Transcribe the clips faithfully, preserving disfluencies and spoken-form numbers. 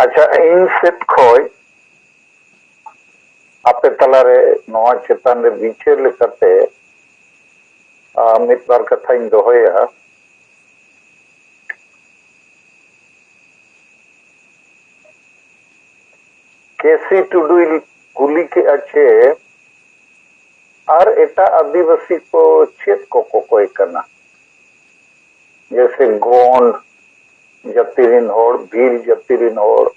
ᱟᱪᱪᱷᱟ, ᱤᱧ ᱥᱮᱫ ᱠᱷᱚᱡ ᱟᱯᱮ ᱛᱟᱞᱟᱨᱮ ᱱᱚᱣᱟ ᱪᱮᱛᱟᱱ ᱨᱮ ᱵᱤᱪᱟᱹᱨ ᱞᱮᱠᱟᱛᱮ, ᱟ, ᱢᱤᱫ ᱵᱟᱨ ᱠᱟᱛᱷᱟᱧ ᱫᱚᱦᱚᱭᱟ᱾ ᱠᱮᱥᱤ ᱴᱩᱰᱩᱭ ᱠᱩᱞᱤ ᱠᱮᱜᱼᱟ ᱪᱮ ᱟᱨ ᱮᱴᱟᱜ ᱟᱹᱫᱤᱵᱟᱹᱥᱤ ᱠᱚ ᱪᱮᱫ ᱠᱚ ᱠᱚᱠᱚᱭ ᱠᱟᱱᱟ? ᱡᱮᱭᱥᱮ ᱜᱳᱸᱰ ᱡᱟᱹᱛᱤ ᱨᱤᱱ ᱦᱚᱲ, ᱵᱷᱤᱞ ᱡᱟᱹᱛᱤ ᱨᱤᱱ ᱦᱚᱲ,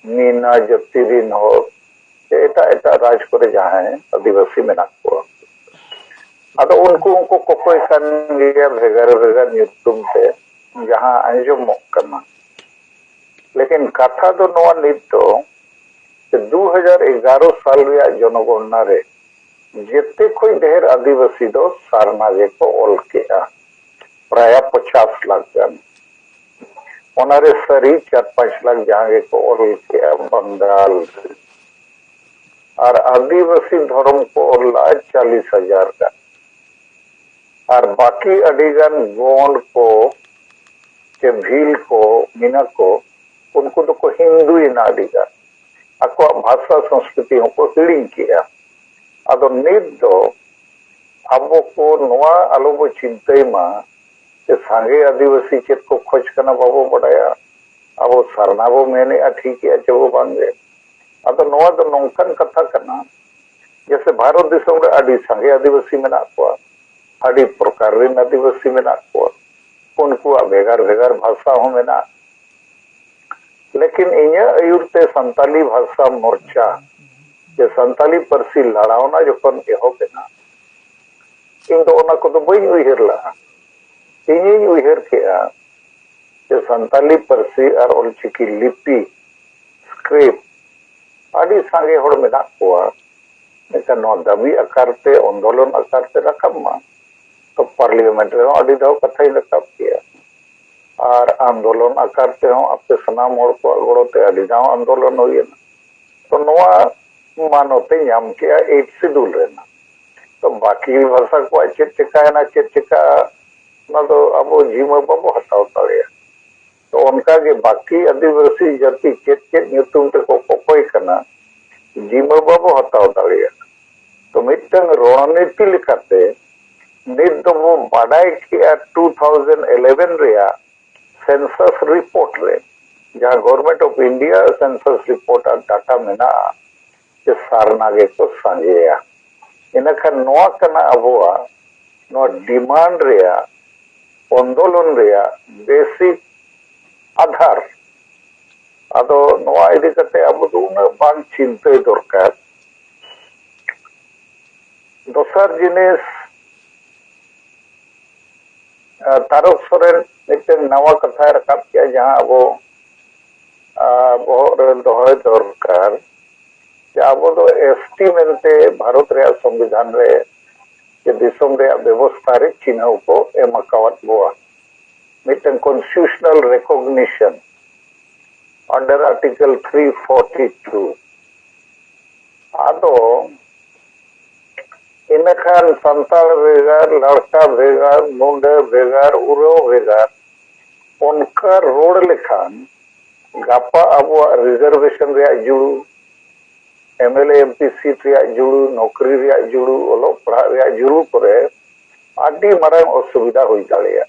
ᱢᱤᱱᱟ ᱡᱟᱹᱛᱤ ᱨᱤᱱ ᱦᱚᱲ, ᱥᱮ ᱮᱴᱟᱜ ᱮᱴᱟᱜ ᱨᱟᱡᱽ ᱠᱚᱨᱮ ᱡᱟᱦᱟᱸᱭ ᱟᱹᱫᱤᱵᱟᱹᱥᱤ ᱢᱮᱱᱟᱜ ᱠᱚᱣᱟ᱾ ᱟᱫᱚ ᱩᱱᱠᱩ ᱦᱚᱸᱠᱚ ᱠᱚᱠᱚᱭ ᱠᱟᱱ ᱜᱮᱭᱟ ᱵᱷᱮᱜᱟᱨ ᱵᱷᱮᱜᱟᱨ ᱧᱩᱛᱩᱢ ᱛᱮ, ᱡᱟᱦᱟᱸ ᱟᱸᱡᱚᱢᱚᱜ ᱠᱟᱱᱟ᱾ ᱞᱮᱠᱤᱱ ᱠᱟᱛᱷᱟ ᱫᱚ ᱱᱚᱣᱟ ᱱᱤᱛ ᱫᱚ ᱡᱮ ᱫᱩ ᱦᱟᱡᱟᱨ ᱮᱜᱟᱨᱚ ᱥᱟᱞ ᱨᱮᱭᱟᱜ ᱡᱚᱱᱚᱜᱚᱬᱱᱟ ᱨᱮ ᱡᱮᱛᱮ ᱠᱷᱚᱱ ᱰᱷᱮᱨ ᱟᱹᱫᱤᱵᱟᱹᱥᱤ ᱫᱚ ᱥᱟᱨᱱᱟ ᱜᱮᱠᱚ ᱚᱞ ᱠᱮᱜᱼᱟ, ᱯᱨᱟᱭ ᱯᱚᱪᱟᱥ ᱞᱟᱠᱷ ᱜᱟᱱ᱾ ᱚᱱᱟᱨᱮ ᱥᱟᱹᱨᱤ ᱪᱟᱨ ᱯᱟᱸᱪ ᱞᱟᱠᱷ ᱡᱟᱦᱟᱸ ᱜᱮᱠᱚ ᱚᱞ ᱠᱮᱜᱼᱟ ᱵᱟᱝᱜᱟᱞ ᱨᱮ᱾ ᱟᱨ ᱟᱹᱫᱤᱵᱟᱹᱥᱤ ᱫᱷᱚᱨᱚᱢ ᱠᱚ ᱚᱞ ᱞᱟᱜᱼᱟ ᱪᱟᱞᱤᱥ ᱦᱟᱡᱟᱨ ᱜᱟᱱ᱾ ᱟᱨ ᱵᱟᱹᱠᱤ ᱟᱹᱰᱤᱜᱟᱱ ᱜᱳᱸᱰ ᱠᱚ ᱥᱮ ᱵᱷᱤᱞ ᱠᱚ, ᱢᱤᱱᱟ ᱠᱚ, ᱩᱱᱠᱩ ᱫᱚᱠᱚ ᱦᱤᱱᱫᱩᱭᱮᱱᱟ ᱟᱹᱰᱤᱜᱟᱱ᱾ ᱟᱠᱚᱣᱟᱜ ᱵᱷᱟᱥᱟ ᱥᱚᱝᱥᱠᱨᱤᱛᱤ ᱦᱚᱸᱠᱚ ᱦᱤᱲᱤᱧ ᱠᱮᱜᱼᱟ᱾ ᱟᱫᱚ ᱱᱤᱛ ᱫᱚ ᱟᱵᱚ ᱠᱚ ᱱᱚᱣᱟ ᱟᱞᱚ ᱵᱚ ᱪᱤᱱᱛᱟᱹᱭ ᱢᱟ ᱡᱮ ᱥᱟᱸᱜᱮ ᱟᱹᱫᱤᱵᱟᱹᱥᱤ ᱪᱮᱫ ᱠᱚ ᱠᱷᱚᱡᱽ ᱠᱟᱱᱟ ᱵᱟᱵᱚ ᱵᱟᱰᱟᱭᱟ, ᱟᱵᱚ ᱥᱟᱨᱱᱟ ᱵᱚ ᱢᱮᱱᱮᱜᱼᱟ, ᱴᱷᱤᱠᱮᱜᱼᱟ ᱪᱮ ᱵᱚ ᱵᱟᱝᱜᱮ᱾ ᱟᱫᱚ ᱱᱚᱣᱟ ᱫᱚ ᱱᱚᱝᱠᱟᱱ ᱠᱟᱛᱷᱟ ᱠᱟᱱᱟ, ᱡᱮᱭᱥᱮ ᱵᱷᱟᱨᱚᱛ ᱫᱤᱥᱚᱢ ᱨᱮ ᱟᱹᱰᱤ ᱥᱟᱸᱜᱮ ᱟᱹᱫᱤᱵᱟᱹᱥᱤ ᱢᱮᱱᱟᱜ ᱠᱚᱣᱟ, ᱟᱹᱰᱤ ᱯᱨᱚᱠᱟᱨ ᱨᱮᱱ ᱟᱹᱫᱤᱵᱟᱹᱥᱤ ᱢᱮᱱᱟᱜ ᱠᱚᱣᱟ, ᱩᱱᱠᱩᱣᱟᱜ ᱵᱷᱮᱜᱟᱨ ᱵᱷᱮᱜᱟᱨ ᱵᱷᱟᱥᱟ ᱦᱚᱸ ᱢᱮᱱᱟᱜᱼᱟ᱾ ᱞᱮᱠᱤᱱ ᱤᱧᱟᱹᱜ ᱟᱹᱭᱩᱨ ᱛᱮ ᱥᱟᱱᱛᱟᱞᱤ ᱵᱷᱟᱥᱟ ᱢᱳᱨᱪᱟ ᱥᱮ ᱥᱟᱱᱛᱟᱞᱤ ᱯᱟᱹᱨᱥᱤ ᱞᱟᱲᱟᱣᱱᱟ ᱡᱚᱠᱷᱚᱱ ᱮᱦᱚᱵ ᱮᱱᱟ, ᱤᱧ ᱫᱚ ᱚᱱᱟ ᱠᱚᱫᱚ ᱵᱟᱹᱧ ᱩᱭᱦᱟᱹᱨ ᱞᱟᱜᱼᱟ᱾ ᱤᱧᱤᱧ ᱩᱭᱦᱟᱹᱨ ᱠᱮᱜᱼᱟ ᱡᱮ ᱥᱟᱱᱛᱟᱞᱤ ᱯᱟᱹᱨᱥᱤ ᱟᱨ ᱚᱞᱪᱤᱠᱤ ᱞᱤᱯᱤ, ᱥᱠᱨᱤᱯᱴ, ᱟᱹᱰᱤ ᱥᱟᱸᱜᱮ ᱦᱚᱲ ᱢᱮᱱᱟᱜ ᱠᱚᱣᱟ, ᱢᱮᱱᱠᱷᱟᱱ ᱱᱚᱣᱟ ᱫᱟᱹᱵᱤ ᱟᱠᱟᱨ ᱛᱮ, ᱟᱱᱫᱳᱞᱚᱱ ᱟᱠᱟᱨ ᱛᱮ ᱨᱟᱠᱟᱵ ᱢᱟ᱾ ᱛᱚ ᱯᱟᱨᱞᱤᱭᱟᱢᱮᱱᱴ ᱨᱮᱦᱚᱸ ᱟᱹᱰᱤ ᱫᱷᱟᱣ ᱠᱟᱛᱷᱟᱧ ᱨᱟᱠᱟᱵ ᱠᱮᱜᱼᱟ᱾ ᱟᱨ ᱟᱱᱫᱳᱞᱚᱱ ᱟᱠᱟᱨ ᱛᱮᱦᱚᱸ ᱟᱯᱮ ᱥᱟᱱᱟᱢ ᱦᱚᱲ ᱠᱚᱣᱟᱜ ᱜᱚᱲᱚ ᱛᱮ ᱟᱹᱰᱤ ᱫᱷᱟᱣ ᱟᱱᱫᱳᱞᱚᱱ ᱦᱩᱭᱮᱱᱟ᱾ ᱛᱚ ᱱᱚᱣᱟ ᱢᱟᱱᱚᱛ ᱮ ᱧᱟᱢ ᱠᱮᱜᱼᱟ ᱮᱭᱤᱴ ᱥᱤᱰᱩᱞ ᱨᱮᱱᱟᱜ᱾ ᱛᱚ ᱵᱟᱹᱠᱤ ᱵᱷᱟᱥᱟ ᱠᱚᱣᱟᱜ ᱪᱮᱫ ᱪᱮᱠᱟᱭᱮᱱᱟ, ᱪᱮᱫ ᱪᱮᱠᱟ, ᱚᱱᱟ ᱫᱚ ᱟᱵᱚ ᱡᱤᱢᱟᱹ ᱵᱟᱵᱚ ᱦᱟᱛᱟᱣ ᱫᱟᱲᱮᱭᱟᱜᱼᱟ᱾ ᱛᱚ ᱚᱱᱠᱟᱜᱮ ᱵᱟᱹᱠᱤ ᱟᱹᱫᱤᱵᱟᱹᱥᱤ ᱡᱟᱹᱛᱤ ᱪᱮᱫ ᱪᱮᱫ ᱧᱩᱛᱩᱢ ᱛᱮᱠᱚ ᱠᱚᱠᱚᱭ ᱠᱟᱱᱟ, ᱡᱤᱢᱟᱹ ᱵᱟᱵᱚ ᱦᱟᱛᱟᱣ ᱫᱟᱲᱮᱭᱟᱜᱼᱟ᱾ ᱛᱚ ᱢᱤᱫᱴᱟᱝ ᱨᱚᱬᱱᱤᱛᱤ ᱞᱮᱠᱟᱛᱮ ᱱᱤᱛ ᱫᱚᱵᱚ ᱵᱟᱰᱟᱭ ᱠᱮᱜᱼᱟ, ᱴᱩ ᱛᱷᱟᱣᱡᱮᱱᱰ ᱤᱞᱮᱵᱷᱮᱱ ᱨᱮᱭᱟᱜ ᱥᱮᱱᱥᱟᱥ ᱨᱤᱯᱳᱨᱴ ᱨᱮ, ᱡᱟᱦᱟᱸ government of India census report R data ᱢᱮᱱᱟᱜᱼᱟ, ᱡᱮ ᱥᱟᱨᱱᱟ ᱜᱮᱠᱚ ᱥᱟᱸᱜᱮᱭᱟ᱾ ᱤᱱᱟᱹᱠᱷᱟᱱ ᱱᱚᱣᱟ ᱠᱟᱱᱟ ᱟᱵᱚᱣᱟᱜ ᱱᱚᱣᱟ ᱰᱤᱢᱟᱱᱰ ᱨᱮᱭᱟᱜ, ᱟᱱᱫᱳᱞᱚᱱ ᱨᱮᱭᱟᱜ ᱵᱮᱥᱤᱠ ᱟᱫᱷᱟᱨ᱾ ᱟᱫᱚ ᱱᱚᱣᱟ ᱤᱫᱤ ᱠᱟᱛᱮ ᱟᱵᱚ ᱫᱚ ᱩᱱᱟᱹᱜ ᱵᱟᱝ ᱪᱤᱱᱛᱟᱹᱭ ᱫᱚᱨᱠᱟᱨ᱾ ᱫᱚᱥᱟᱨ ᱡᱤᱱᱤᱥ, ᱟᱨ ᱛᱟᱨᱚᱠ ᱥᱚᱨᱮᱱ ᱢᱤᱫᱴᱟᱝ ᱱᱟᱣᱟ ᱠᱟᱛᱷᱟᱭ ᱨᱟᱠᱟᱵ ᱠᱮᱜᱼᱟ, ᱡᱟᱦᱟᱸ ᱟᱵᱚ, ᱟᱨ, ᱵᱚᱦᱚᱜ ᱨᱮ ᱫᱚᱦᱚᱭ ᱫᱚᱨᱠᱟᱨ, ᱡᱮ ᱟᱵᱚ ᱫᱚ ᱮᱥ ᱴᱤ ᱢᱮᱱᱛᱮ ᱵᱷᱟᱨᱚᱛ ᱨᱮᱭᱟᱜ ᱥᱚᱝᱵᱤᱫᱷᱟᱱ ᱨᱮ ᱥᱮ ᱫᱤᱥᱚᱢ ᱨᱮᱭᱟᱜ ᱵᱮᱵᱚᱥᱛᱷᱟ ᱨᱮ ᱪᱤᱱᱦᱟᱹᱣ ᱠᱚ ᱮᱢ ᱟᱠᱟᱣᱟᱫ ᱵᱚᱣᱟ, ᱢᱤᱫᱴᱟᱝ ᱠᱚᱱᱥᱴᱤᱴᱤᱭᱩᱥᱚᱱᱟᱞ ᱨᱮᱠᱚᱜᱱᱤᱥᱚᱱ under Article three forty two᱾ ᱟᱫᱚ ᱤᱱᱟᱹᱠᱷᱟᱱ ᱥᱟᱱᱛᱟᱲ ᱵᱷᱮᱜᱟᱨ, ᱞᱟᱲᱠᱟ ᱵᱷᱮᱜᱟᱨ, ᱢᱩᱰᱟᱹ ᱵᱷᱮᱜᱟᱨ, ᱩᱨᱟᱹᱣ ᱵᱷᱮᱜᱟᱨ, ᱚᱱᱠᱟ ᱨᱚᱲ ᱞᱮᱠᱷᱟᱱ ᱜᱟᱯᱟ ᱟᱵᱚᱣᱟᱜ ᱨᱤᱡᱟᱨᱵᱷᱮᱥᱚᱱ ᱨᱮᱭᱟᱜ ᱡᱩᱲᱩ, M L A M P seat ᱨᱮᱭᱟᱜ ᱡᱩᱲᱩ, ᱱᱚᱠᱨᱤ ᱨᱮᱭᱟᱜ ᱡᱩᱲᱩ, ᱚᱞᱚᱜ ᱯᱟᱲᱦᱟᱜ ᱨᱮᱭᱟᱜ ᱡᱩᱲᱩ ᱠᱚᱨᱮ ᱟᱹᱰᱤ ᱢᱟᱨᱟᱝ ᱚᱥᱩᱵᱤᱫᱷᱟ ᱦᱩᱭ ᱫᱟᱲᱮᱭᱟᱜᱼᱟ᱾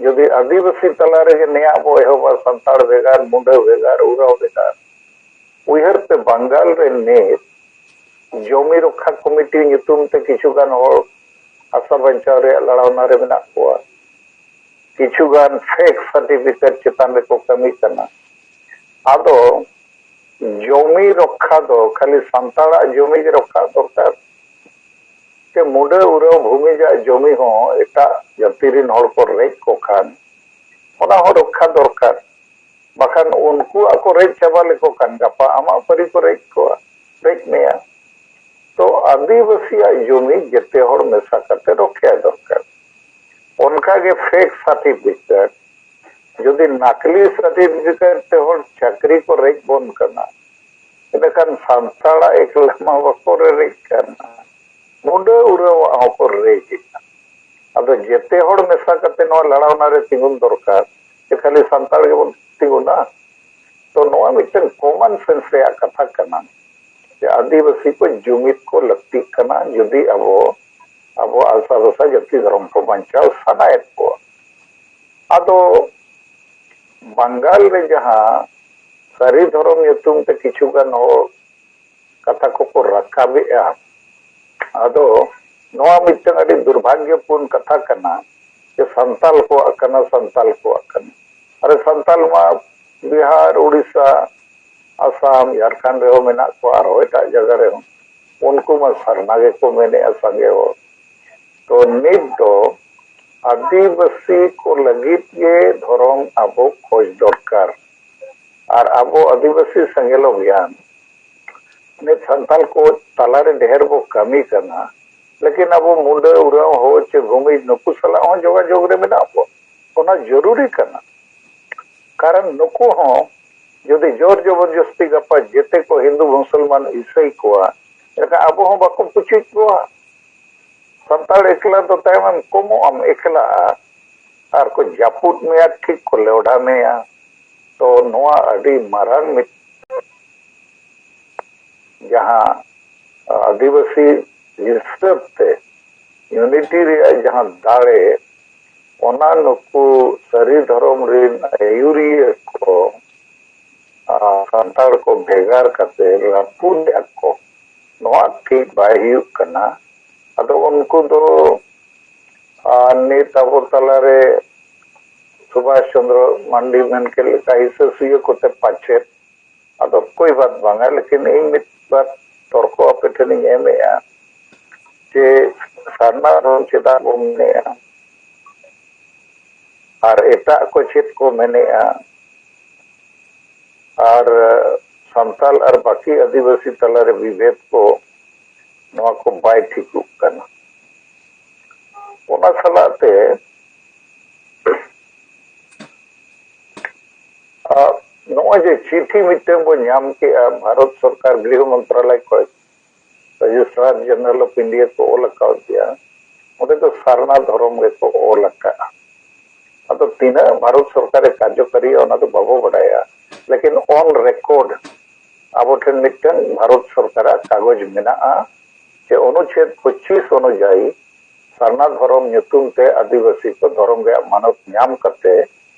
ᱡᱩᱫᱤ ᱟᱹᱫᱤᱵᱟᱹᱥᱤ ᱛᱟᱞᱟ ᱨᱮᱜᱮ ᱱᱮᱭᱟᱜ ᱵᱚ ᱮᱦᱚᱵᱟ, ᱥᱟᱱᱛᱟᱲ ᱵᱷᱮᱜᱟᱨ, ᱢᱩᱰᱟᱹ ᱵᱷᱮᱜᱟᱨ, ᱩᱨᱟᱣ ᱵᱷᱮᱜᱟᱨ, ᱩᱭᱦᱟᱹᱨ ᱯᱮ, ᱵᱟᱝᱜᱟᱞ ᱨᱮ ᱱᱤᱛ ᱡᱚᱢᱤ ᱨᱚᱠᱠᱷᱟ ᱠᱚᱢᱤᱴᱤ ᱧᱩᱛᱩᱢ ᱛᱮ ᱠᱤᱪᱷᱩ ᱜᱟᱱ ᱦᱚᱲ ᱦᱟᱥᱟ ᱵᱟᱧᱪᱟᱣ ᱨᱮᱭᱟᱜ ᱞᱟᱲᱟᱣᱱᱟ ᱨᱮ ᱢᱮᱱᱟᱜ ᱠᱚᱣᱟ, ᱠᱤᱪᱷᱩ ᱜᱟᱱ ᱯᱷᱮᱠ ᱥᱟᱨᱴᱤᱯᱷᱤᱠᱮᱴ ᱪᱮᱛᱟᱱ ᱨᱮᱠᱚ ᱠᱟᱹᱢᱤ ᱠᱟᱱᱟ᱾ ᱟᱫᱚ ᱡᱚᱢᱤ ᱨᱚᱠᱠᱷᱟ ᱫᱚ ᱠᱷᱟᱹᱞᱤ ᱥᱟᱱᱛᱟᱲᱟᱜ ᱡᱚᱢᱤ ᱜᱮ ᱨᱚᱠᱠᱷᱟ ᱫᱚᱨᱠᱟᱨ ᱥᱮ ᱢᱩᱰᱟᱹ ᱩᱨᱟᱹᱣ ᱵᱷᱩᱢᱤᱡᱟᱜ ᱡᱚᱢᱤ ᱦᱚᱸ ᱮᱴᱟᱜ ᱡᱟᱹᱛᱤ ᱨᱤᱱ ᱦᱚᱲ ᱠᱚ ᱨᱮᱡ ᱠᱚ ᱠᱷᱟᱱ ᱚᱱᱟ ᱦᱚᱸ ᱨᱚᱠᱠᱷᱟ ᱫᱚᱨᱠᱟᱨ? ᱵᱟᱠᱷᱟᱱ ᱩᱱᱠᱩᱣᱟᱜ ᱠᱚ ᱨᱮᱡ ᱪᱟᱵᱟ ᱞᱮᱠᱚ ᱠᱷᱟᱱ ᱜᱟᱯᱟ ᱟᱢᱟᱜ ᱯᱟᱹᱨᱤ ᱠᱚ ᱨᱮᱡ ᱠᱚᱣᱟ, ᱨᱮᱡ ᱢᱮᱭᱟ᱾ ᱛᱚ ᱟᱹᱫᱤᱵᱟᱹᱥᱤᱭᱟᱜ ᱡᱚᱢᱤ ᱡᱮᱛᱮ ᱦᱚᱲ ᱢᱮᱥᱟ ᱠᱟᱛᱮ ᱨᱚᱠᱷᱭᱟ ᱫᱚᱨᱠᱟᱨ᱾ ᱚᱱᱠᱟᱜᱮ ᱯᱷᱮᱠ ᱥᱟᱨᱴᱤᱯᱷᱤᱠᱮᱴ, ᱡᱩᱫᱤ ᱱᱟᱠᱞᱤ ᱥᱟᱨᱴᱤᱯᱷᱤᱠᱮᱴ ᱛᱮ ᱦᱚᱲ ᱪᱟᱹᱠᱨᱤ ᱠᱚ ᱨᱮᱡ ᱵᱚᱱ ᱠᱟᱱᱟ, ᱤᱱᱟᱹᱠᱷᱟᱱ ᱥᱟᱱᱛᱟᱲᱟᱜ ᱮᱠᱞᱟ ᱢᱟ ᱵᱟᱠᱚ ᱨᱮᱡ ᱠᱟᱱᱟ, ᱢᱩᱰᱟᱹ ᱩᱨᱟᱹᱣᱟᱜ ᱦᱚᱸᱠᱚ ᱨᱮᱡ ᱮᱫᱟ᱾ ᱟᱫᱚ ᱡᱮᱛᱮ ᱦᱚᱲ ᱢᱮᱥᱟ ᱠᱟᱛᱮ ᱱᱚᱣᱟ ᱞᱟᱲᱟᱣᱱᱟ ᱨᱮ ᱛᱤᱸᱜᱩᱱ ᱫᱚᱨᱠᱟᱨ᱾ ᱡᱮ ᱠᱷᱟᱹᱞᱤ ᱥᱟᱱᱛᱟᱲ ᱜᱮᱵᱚᱱ ᱛᱤᱸᱜᱩᱱᱟ? ᱛᱚ ᱱᱚᱣᱟ ᱢᱤᱫᱴᱟᱝ ᱠᱚᱢᱚᱱ ᱥᱮᱱᱥ ᱨᱮᱭᱟᱜ ᱠᱟᱛᱷᱟ ᱠᱟᱱᱟ ᱡᱮ ᱟᱹᱫᱤᱵᱟᱹᱥᱤ ᱠᱚ ᱡᱩᱢᱤᱫ ᱠᱚ ᱞᱟᱹᱠᱛᱤᱜ ᱠᱟᱱᱟ, ᱡᱩᱫᱤ ᱟᱵᱚ ᱟᱵᱚᱣᱟᱜ ᱦᱟᱥᱟ ᱵᱷᱟᱥᱟ ᱡᱟᱹᱛᱤ ᱫᱷᱚᱨᱚᱢ ᱠᱚ ᱵᱟᱧᱪᱟᱣ ᱥᱟᱱᱟᱭᱮᱫ ᱠᱚᱣᱟ᱾ ᱟᱫᱚ ᱵᱟᱝᱜᱟᱞ ᱨᱮ ᱡᱟᱦᱟᱸ ᱥᱟᱹᱨᱤ ᱫᱷᱚᱨᱚᱢ ᱧᱩᱛᱩᱢ ᱛᱮ ᱠᱤᱪᱷᱩ ᱜᱟᱱ ᱦᱚᱲ ᱠᱟᱛᱷᱟ ᱠᱚᱠᱚ ᱨᱟᱠᱟᱵᱮᱜᱼᱟ᱾ ᱟᱫᱚ ᱱᱚᱣᱟ ᱢᱤᱫᱴᱟᱝ ᱟᱹᱰᱤ ᱫᱩᱨᱵᱷᱟᱜᱽᱭᱚᱯᱩᱨᱱ ᱠᱟᱛᱷᱟ ᱠᱟᱱᱟ ᱡᱮ ᱥᱟᱱᱛᱟᱞ ᱠᱚᱣᱟᱜ ᱠᱟᱱᱟ, ᱥᱟᱱᱛᱟᱞ ᱠᱚᱣᱟᱜ ᱠᱟᱱᱟ᱾ ᱟᱨ ᱥᱟᱱᱛᱟᱞ ᱢᱟ ᱵᱤᱦᱟᱨ, ᱩᱲᱤᱥᱥᱟ, ᱟᱥᱟᱢ, ᱡᱷᱟᱲᱠᱷᱚᱸᱰ ᱨᱮᱦᱚᱸ ᱢᱮᱱᱟᱜ ᱠᱚᱣᱟ, ᱟᱨᱦᱚᱸ ᱮᱴᱟᱜ ᱡᱟᱭᱜᱟ ᱨᱮᱦᱚᱸ᱾ ᱩᱱᱠᱩ ᱢᱟ ᱥᱟᱨᱱᱟ ᱜᱮᱠᱚ ᱢᱮᱱᱮᱜᱼᱟ ᱥᱟᱸᱜᱮ ᱦᱚᱲ᱾ ᱛᱚ ᱱᱤᱛ ᱫᱚ ᱟᱹᱫᱤᱵᱟᱹᱥᱤ ᱠᱚ ᱞᱟᱹᱜᱤᱫ ᱜᱮ ᱫᱷᱚᱨᱚᱢ ᱟᱵᱚ ᱠᱷᱚᱡᱽ ᱫᱚᱨᱠᱟᱨ᱾ ᱟᱨ ᱟᱵᱚ ᱟᱹᱫᱤᱵᱟᱹᱥᱤ ᱥᱮᱸᱜᱮᱞ ᱚᱵᱷᱤᱭᱟᱱ ᱱᱤᱛ ᱥᱟᱱᱛᱟᱞ ᱠᱚ ᱛᱟᱞᱟᱨᱮ ᱰᱷᱮᱨ ᱵᱚ ᱠᱟᱹᱢᱤ ᱠᱟᱱᱟ, ᱞᱮᱠᱤᱱ ᱟᱵᱚ ᱢᱩᱰᱟᱹ, ᱩᱨᱟᱣ, ᱦᱳ ᱪᱮ ᱵᱷᱩᱢᱤᱡᱽ ᱱᱩᱠᱩ ᱥᱟᱞᱟᱜ ᱦᱚᱸ ᱡᱳᱜᱟᱡᱳᱜᱽ ᱨᱮ ᱢᱮᱱᱟᱜ ᱵᱚ, ᱚᱱᱟ ᱡᱚᱨᱩᱨᱤ ᱠᱟᱱᱟ᱾ ᱠᱟᱨᱚᱱ ᱱᱩᱠᱩ ᱦᱚᱸ ᱡᱩᱫᱤ ᱡᱳᱨ ᱡᱚᱵᱚᱨᱡᱚᱥᱛᱤ ᱜᱟᱯᱟ ᱡᱮᱛᱮ ᱠᱚ ᱦᱤᱱᱫᱩ, ᱢᱩᱥᱚᱞᱢᱟᱱ, ᱤᱥᱟᱹᱭ ᱠᱚᱣᱟ, ᱮᱱᱠᱷᱟᱱ ᱟᱵᱚ ᱦᱚᱸ ᱵᱟᱠᱚ ᱯᱩᱪᱷᱩᱡ ᱠᱚᱣᱟ᱾ ᱥᱟᱱᱛᱟᱲ ᱮᱠᱞᱟ ᱫᱚ ᱛᱟᱭᱚᱢ ᱮᱢ ᱠᱚᱢᱚᱜ ᱟᱢ ᱮᱠᱞᱟᱜᱼᱟ, ᱟᱨ ᱠᱚ ᱡᱟᱹᱯᱩᱫ ᱢᱮᱭᱟ, ᱴᱷᱤᱠ ᱠᱚ ᱞᱮᱣᱰᱷᱟ ᱢᱮᱭᱟ᱾ ᱛᱚ ᱱᱚᱣᱟ ᱟᱹᱰᱤ ᱢᱟᱨᱟᱝ ᱢᱤᱫ ᱡᱟᱦᱟᱸ ᱟᱹᱫᱤᱵᱟᱹᱥᱤ ᱦᱤᱥᱟᱹᱵ ᱛᱮ ᱤᱭᱩᱱᱤᱴᱤ ᱨᱮᱭᱟᱜ ᱡᱟᱦᱟᱸ ᱫᱟᱲᱮ, ᱚᱱᱟ ᱱᱩᱠᱩ ᱥᱟᱹᱨᱤ ᱫᱷᱚᱨᱚᱢ ᱨᱮᱱ ᱟᱹᱭᱩᱨᱤᱭᱟᱹ ᱠᱚ, ᱟᱨ ᱥᱟᱱᱛᱟᱲ ᱠᱚ ᱵᱷᱮᱜᱟᱨ ᱠᱟᱛᱮ ᱨᱟᱹᱯᱩᱫᱮᱜᱼᱟ ᱠᱚ, ᱱᱚᱣᱟ ᱴᱷᱤᱠ ᱵᱟᱭ ᱦᱩᱭᱩᱜ ᱠᱟᱱᱟ᱾ ᱟᱫᱚ ᱩᱱᱠᱩ ᱫᱚ, ᱟᱨ ᱱᱤᱛ ᱟᱵᱚ ᱛᱟᱞᱟᱨᱮ ᱥᱩᱵᱷᱟᱥ ᱪᱚᱸᱫᱽᱨᱚ ᱢᱟᱱᱰᱤ ᱢᱮᱱ ᱠᱮᱫ ᱞᱮᱠᱟ ᱦᱤᱥᱟᱹ ᱥᱩᱭᱟᱹ ᱠᱚᱛᱮ ᱯᱟᱪᱮᱫ, ᱟᱫᱚ ᱠᱳᱭ ᱵᱟᱛ ᱵᱟᱝᱟ, ᱞᱮᱠᱤᱱ ᱤᱧ ᱢᱤᱫ ᱵᱟᱨ ᱛᱚᱨᱠᱚ ᱟᱯᱮ ᱴᱷᱮᱱᱤᱧ ᱮᱢᱮᱜᱼᱟ ᱡᱮ ᱥᱟᱨᱱᱟ ᱫᱷᱚᱨᱚᱢ ᱪᱮᱫᱟᱜ ᱵᱚᱱ ᱢᱮᱱᱮᱜᱼᱟ ᱟᱨ ᱮᱴᱟᱜ ᱠᱚ ᱪᱮᱫ ᱠᱚ ᱢᱮᱱᱮᱜᱼᱟ, ᱟᱨ ᱥᱟᱱᱛᱟᱞ ᱟᱨ ᱵᱟᱹᱠᱤ ᱟᱹᱫᱤᱵᱟᱹᱥᱤ ᱛᱟᱞᱟᱨᱮ ᱵᱤᱵᱷᱮᱫ ᱠᱚ, ᱱᱚᱣᱟ ᱠᱚ ᱵᱟᱭ ᱴᱷᱤᱠᱚᱜ ᱠᱟᱱᱟ᱾ ᱚᱱᱟ ᱥᱟᱞᱟᱜ ᱛᱮ ᱟᱨ ᱱᱚᱜᱼᱚᱭ ᱡᱮ ᱪᱤᱴᱷᱤ ᱢᱤᱫᱴᱟᱝ ᱵᱚ ᱧᱟᱢ ᱠᱮᱜᱼᱟ ᱵᱷᱟᱨᱚᱛ ᱥᱚᱨᱠᱟᱨ ᱜᱨᱤᱦᱚ ᱢᱚᱱᱛᱨᱟᱞᱚᱭ ᱠᱷᱚᱱ, ᱨᱮᱡᱤᱥᱴᱨᱟᱨ ᱡᱮᱱᱟᱨᱮᱞ ᱚᱯᱷ ᱤᱱᱰᱤᱭᱟ ᱠᱚ ᱚᱞ ᱟᱠᱟᱫ ᱜᱮᱭᱟ, ᱚᱸᱰᱮ ᱫᱚ ᱥᱟᱨᱱᱟ ᱫᱷᱚᱨᱚᱢ ᱜᱮᱠᱚ ᱚᱞ ᱟᱠᱟᱫᱼᱟ᱾ ᱫᱚ ᱛᱤᱱᱟᱹᱜ ᱵᱷᱟᱨᱚᱛ ᱥᱚᱨᱠᱟᱨᱮ ᱠᱟᱨᱡᱚᱠᱟᱨᱤᱭᱟ, ᱚᱱᱟ ᱫᱚ ᱵᱟᱵᱚ ᱵᱟᱰᱟᱭᱟ᱾ ᱞᱮᱠᱤᱱ on record ᱟᱵᱚ ᱴᱷᱮᱱ ᱢᱤᱫᱴᱟᱝ ᱵᱷᱟᱨᱚᱛ ᱥᱚᱨᱠᱟᱨᱟᱜ ᱠᱟᱜᱚᱡᱽ ᱢᱮᱱᱟᱜᱼᱟ ᱡᱮ ᱚᱱᱩᱪᱷᱮᱫ ᱯᱚᱸᱪᱤᱥ ᱚᱱᱩᱡᱟᱭᱤ ᱥᱟᱨᱱᱟ ᱫᱷᱚᱨᱚᱢ ᱧᱩᱛᱩᱢ ᱛᱮ ᱟᱹᱫᱤᱵᱟᱹᱥᱤ ᱠᱚ ᱫᱷᱚᱨᱚᱢ ᱨᱮᱭᱟᱜ ᱢᱟᱱᱚᱛ ᱧᱟᱢ ᱠᱟᱛᱮ